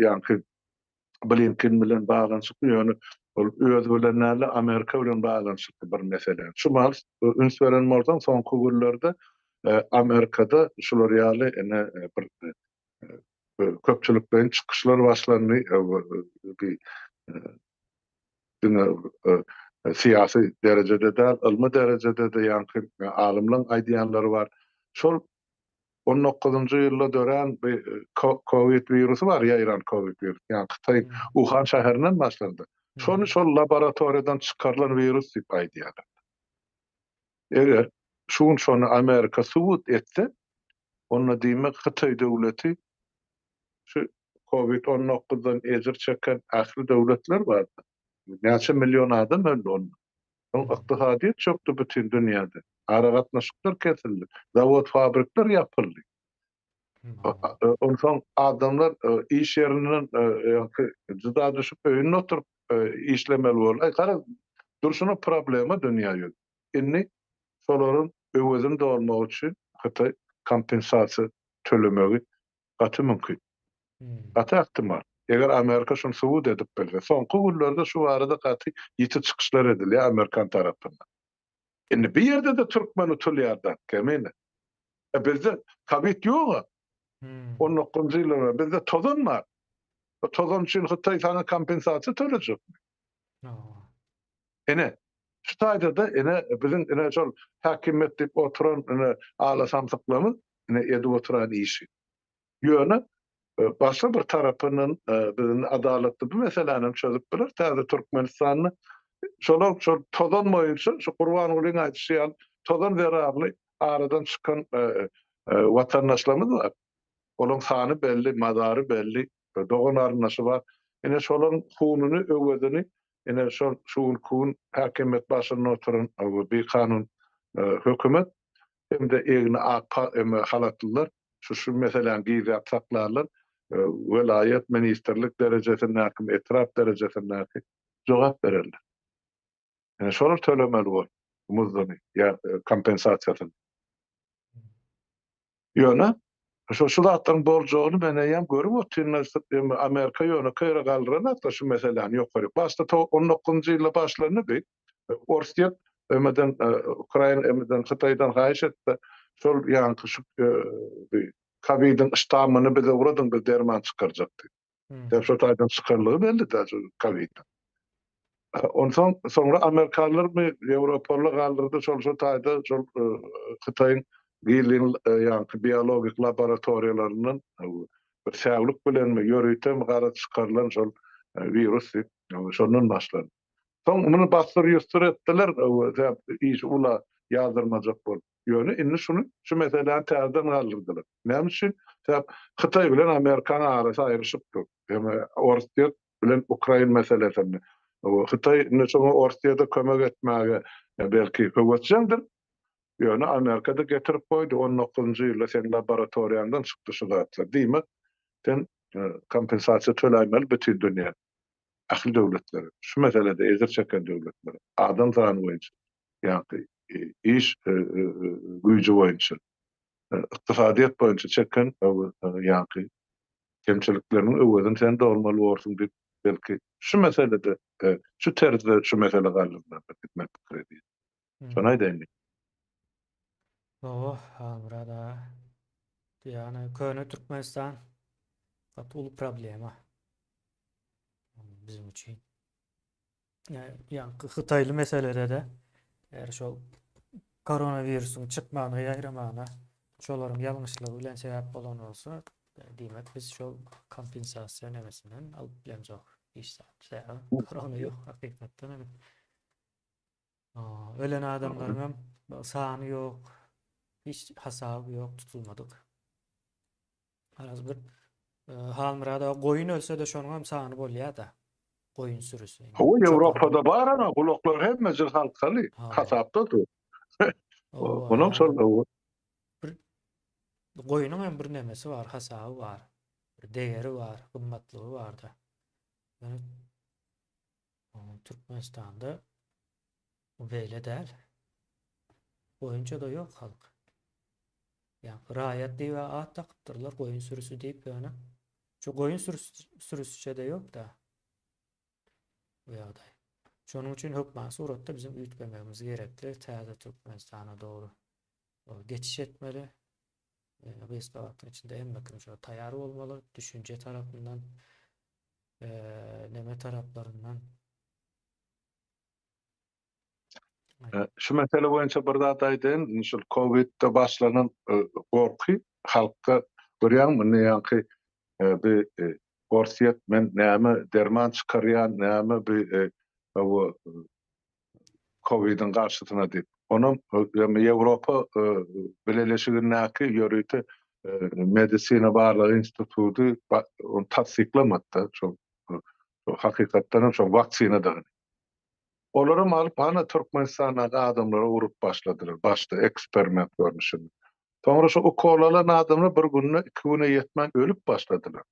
ýaňky Blinken bilen baglanyşykly, ýöne ol özi bilen däl-de, Amerika bilen baglanyşykly bir mesele. Şu mahal üns beren bolsaň, soňky günlerde Amerikada şular ýaly ine bir köpçülikleýin çykyşlar başlandy. Diňe syýasy derejede däl, ylmy derejede-de ýaňky alymlaryň aýdýanlary bar. Şol on dokuzynjy ýylda dörän bir kowid wirusy bar, ýaýran kowid wirusy, ýagny Hytaýyň Uhan şäherinden başlandy. Şony şol laboratoriýadan çykarylan wirus diýip aýdýarlar. Eger şu gün şony Amerika subut etse, onda diýmek Hytaý döwleti şu kowid 19-dan ejir çeken ähli döwletler bardy. Näçe million adam öldi onda. Soň ykdysadyýet çökdi bütin dünýäde. Aragatnaşyklar kesildi. Zawod-fabrikler ýapyldy. Onsoň adamlar iş ýerinden jyda düşüp öýünde oturyp işlemeli boldy. Aý garaz, durşuna problema dünýä ýüzi. Indi şolaryň öwezini dolmak üçin Hytaý kompensasiýa tölemegi gaty mümkin. Gaty ähtimal. Eger Amerika şuny subut edip bilse. Soňky günlerde şu barada gaty ýiti çykyşlar edilýär amerikan tarapyndan. Indi bu ýerde-de türkmen utulýar-da, Kemine. E bizde kowid ýog-a. On dokuzynjy ýyldan bäri bizde tozan bar. O tozan üçin Hytaý saňa kompensasiýa tölejekmi? Ine, şu taýda-da ine biziň ine şol häkimiýet diýip oturan ine ala samsyklarymyz ine edip oturan işi. Ýöne başga bir tarapyndan biz indi adalatly bu meseläni hem çözüp bileris. Täze Türkmenistanda şolar şol tozan boýunça şu Gurbangulyň aýdyşy ýaly tozan zerarly aradan çykan watandaşlarymyz bar. Olaryň sany belli, mazary belli, dogan-garyndaşy bar. Ine şolaryň hununy, öwezini ine şol şu günki gün häkimiýet başynda oturan bikanun hökümet hem-de egni ak halatlylar şu şu meseläni gizläp saklarlar. Welaýat, ministrlik derejesindäki, etrap derejesindäki jogap bererler. Ine şolar tölemeli bor muzduny ýa kompensasiýasyny. Ýöne şu şu zatlaryň boljagyny men eýýäm görüp otyryn. Amerika ýönekeý ýere galdyranok-da şu meseläni ýokaryk. Başda 19-njy ýylda başlandy bi. Orsýet emeden Ukraina emeden Hytaýdan haýyş etdi. Şol ýaňky şu bi kowidiň ştammyny bize ugradyň biz derman çykarjak diýip. Sebäp şo taýdan çykanlygy belli-dä şu kowidiň. Onsoň soňra amerikanlarmy, ýewropalylar galdyrdy şol şo taýda şol Hytaýyň gizlin ýaňky biologik laboratoriýalaryndan bir säwlik bilenmi, ýöritemi gara çykarylan şol wirus diýip, şondan başlandy. Soň muny bassyr-ýussur etdiler, sebäp işi ula ýazdyrmajak bolup. Ýöne indi şuny, şu meseläni täzeden galdyrdylar. Näme üçin? Sebäp Hytaý bilen Amerikanyň arasy aýryşyp dur. Ýöne Orsýet bilen Ukraina meselesinde. Hytaý indi şoňa Orsýete kömek etmäge belki höwesjeňdir. Ýöne Amerika-da getirip goýdy, on dokuzynjy ýylda seň laboratoriýaňdan çykdy şu zatlar. Diýmek, sen kompensasiýa töläýmeli bütin dünýä ähli döwletlere, şu meselede ejir çeken döwletlere, adam sany boýunça, ýagny iş güýji boýunça, ykdysadyýet boýunça çeken ýagny kemçilikleriniň öwezini sen dolmaly borsuň diýip, belki şu meselede, şu terzde şu mesele galdyrylardyr diýip men pikir edýän. Şony aýdaýyn diýdim. Hawa, Halmyrat aga. Ýagny köne Türkmenistan gaty uly problema biziň üçin. Ýaňky hytaýly meselede-de eger şol koronawirusyň çykmagyna, ýaýramagyna şolaryň ýalňyşlygy bilen sebäp bolan bolsa, Diýmek biz şol kompensasiýa nemesinden alyp bilemzok hiç zat. Sebäbi korona ýok hakykatdan hem. Ölen adamlaryň hem sany ýok. Hiç hasaby ýok tutulmadyk. Garaz bir e, Halmyrat aga goýun ölse-de şonuň hem sany bolýar-da. Goýun sürüsi. Hawa, Ýewropada bar ana, gulaklar hemmejik halkaly, hasapda dur. Onam şol bir goýnuň hem bir nemesi bar, hasaby bar. Bir degeri bar, gymmatlygy bar-da. Ýöne Türkmenistanda bu beýle däl. Goýunça-da ýok halk. Ýa raýat diýip at dakypdyrlar, goýun sürüsi diýip ýöne. Şu goýun sürüsiçe-de ýok-da. Bu ýagdaý. Şonuň üçin hökman suratda biziň üýtgemegimiz gerekli, täze Türkmenistana dogry geçiş etmeli. Gysga wagtyň içinde hemme kim şoňa taýýar bolmaly, düşünje tarapyndan, neme taraplaryndan. Şu mesele boýunça bir zat aýdaýyn, şol Covid-de başlanan gorky halkda görýäňmi, indi ýaňky bi Orsýet men näme derman çykarýan, näme bi Covidiň garşysyna diýip. Onam Ýewropa Bileleşigindäki ýörite medisina barlag instituty ony tassyklamady-da, şol hakykatdan hem şol waksinadygyny. Olaram alyp hana Türkmenistandaky adamlara urup başladylar, başda eksperiment görnüşinde. Soňra şo ukol alan adamlar bir günde, iki güne ýetmän ölüp başladylar.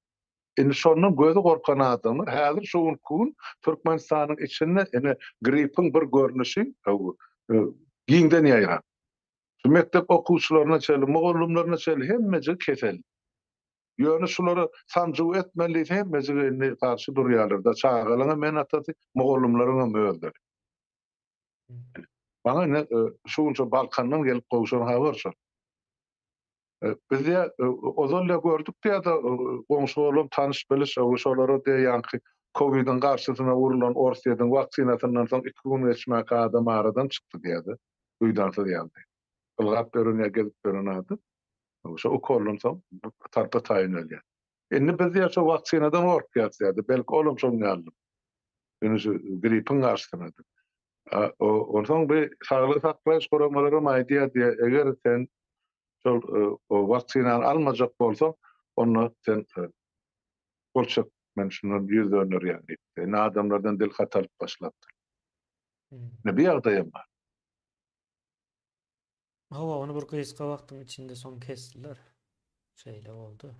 Indi şondan gözi gorkan adamlar häzir şu günki gün Türkmenistanyň içinde ine gripiň bir görnüşi giňden ýaýran. Şu mekdep okuwçylaryna çenli, mugallymlaryna çenli hemmejik kesel. Ýöne şulara sanjuw etmeli diýse hemmejik indi garşy durýarlar-da, çagalaryňam ene-atasy, mugallymlaryňam özleri. Maňa ine şu gün şo Balkandan gelip gowşan habar şol. Biz diýä ozal diýä gördük diýä-de goňşy-golam, tanyş-biliş şolara diýä ýaňky kowidiň garşysyna urlan Orsýetiň waksinasyndan soň iki gün geçmäkä adam aradan çykdy diýä-de, duýdansyz ýagdaý. Ylgap ýören ýa gezip ýören adam şo ukoldan soň tarpa-taýyn ölýär. Indi biz diýä şo waksinadan gorkýarys diýä-de, belki olam şoň ýalydyr. Ýöne şu gripiň garşysyna. Onsoň bu saglygy saklaýyş guramalaram aýdýar diýä, eger sen şol waksinany almajak bolsaň, onda sen gol çek, men şundan ýüz dönderýän diýip. Indi adamlardan dil hat alyp başlapdyr. Indi bu ýagdaýam bar. Hawa, ony bir gysga wagtyň içinde soň kesdiler. Şeýle boldy.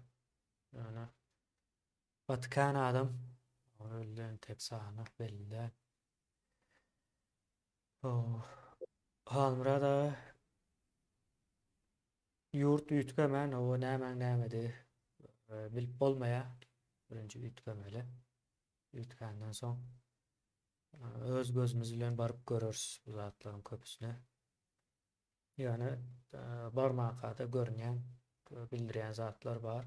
Ýöne gaty kän adam öldi, entek sany belli däl. Halmyrat aga ýurt üýtgemän, hawa nämäň nämedigi bilip bolmaýar. Birinji üýtgemeli. Üýtgänden soň öz gözümiz bilen baryp göreris bu zatlaryň köpüsini. Ýöne barmaka-da görünýän, bildirýän zatlar bar.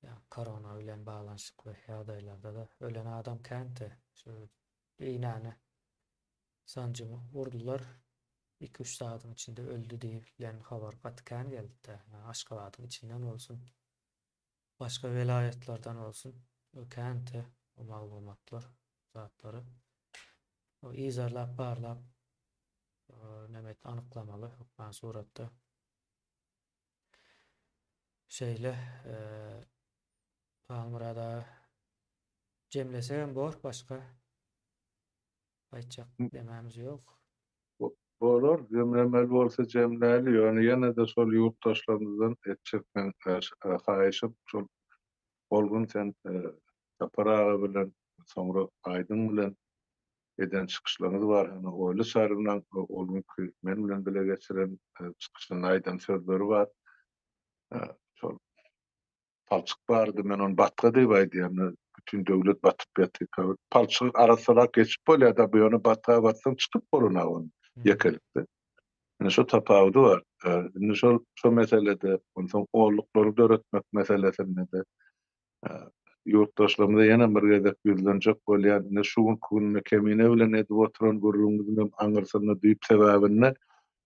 Ýa korona bilen baglanyşykly ýagdaýlarda-da ölen adam känti. Şu iňňäni sanjymy urdular. Iki-üç sagadyň içinde öldi diýlen habar gaty kän geldi-de. Aşgabadyň içinden bolsun, başga welaýatlardan bolsun känti o maglumatlar, zatlary. O yzarlap, barlap neme anyklamaly hökman suratda. Şeýle Halmyrat aga jemlesegem bor başga aýtjak demämiz ýok. Bolar, jemlemeli bolsa jemläli, ýöne ýene-de şol ýurtdaşlarymyzdan etjek meň haýyşym şol ol gün sen Sapar aga bilen soňra Aýdyň bilen eden çykyşlaryňyz bar, hany Oýly Çarynyň ol günki men bilen bile geçiren çykyşynda aýdan sözleri bar. Şol palçyk bardy, men ony batga diýip aýdýan, bütin döwlet batyp ýatyr. Palçygy arassalap geçip bolýar-da, bu ýöne batga batsaň çykyp bolanok ony ýekelikde. Ine şo tapawudy bar. Indi şol şo meselede, onsoň olluklary döretmek meselesinde-de Ýurtdaşlarymyza ýene bir gezek ýüzlenjek bolýan, ine şu günki günde Kemine bilen edip oturan gürrüňimiziň hem aňyrsynda düýp sebäbinde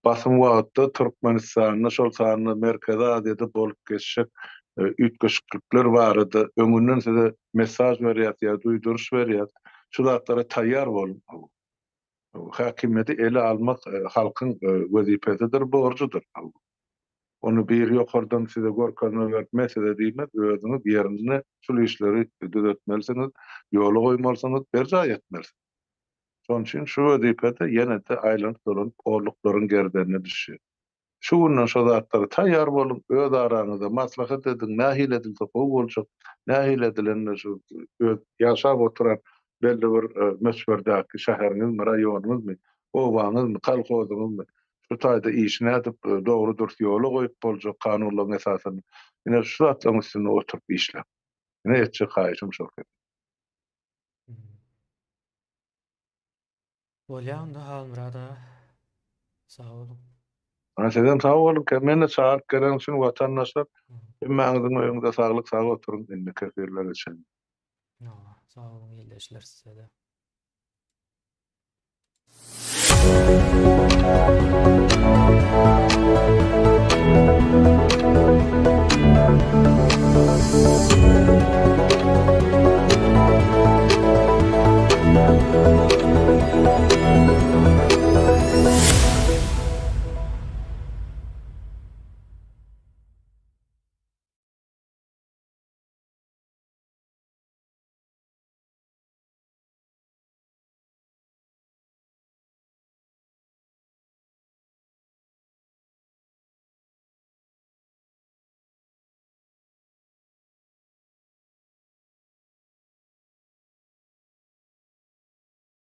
basym wagtda Türkmenistanda, şol sanda Merkezi Aziýada bolup geçjek. Üýtgeşiklikler barada öňünden size mesaj berýäs ýa duýduryş berýäs. Şu zatlara taýýar boluň. Häkimiýeti ele almak halkyň wezipesidir, borjudyr. Ony biri ýokardan size görkezme berip, men size diýmez, özüňiz ýerinde şul işleri düzetmelisiňiz, ýola goýmalysyňyz, berjaý etmelisiňiz. Şonuň üçin şu wezipe-de ýene-de aýlanyp-dolanyp orluklaryň gerdenine düşýär. Şu günden şo zatlara taýýar boluň, öz araňyzda maslahat ediň, nähili edilse gowy boljak, nähili edilende şu öz ýaşap oturan belli bir möçberdäki şäheriňizmi, raýonyňyzmy, obaňyzmy, kolhozyňyzmy, şu taýda işi nädip dogry-dürs ýola goýup boljak kanunlaryň esasynda. Ine şu zatlaryň üstünde oturyp işläň. Ine etjek haýyşym şol. Bolýa onda Halmyrat aga. Sag boluň. Ana sizem sag boluň. Meni çagyryp geleniňiz üçin watandaşlar. Hemmäňiziň öýüňizde saglyk sag oturyň indiki efirlere çenli. Hawa, sag boluň ildeşler sizede.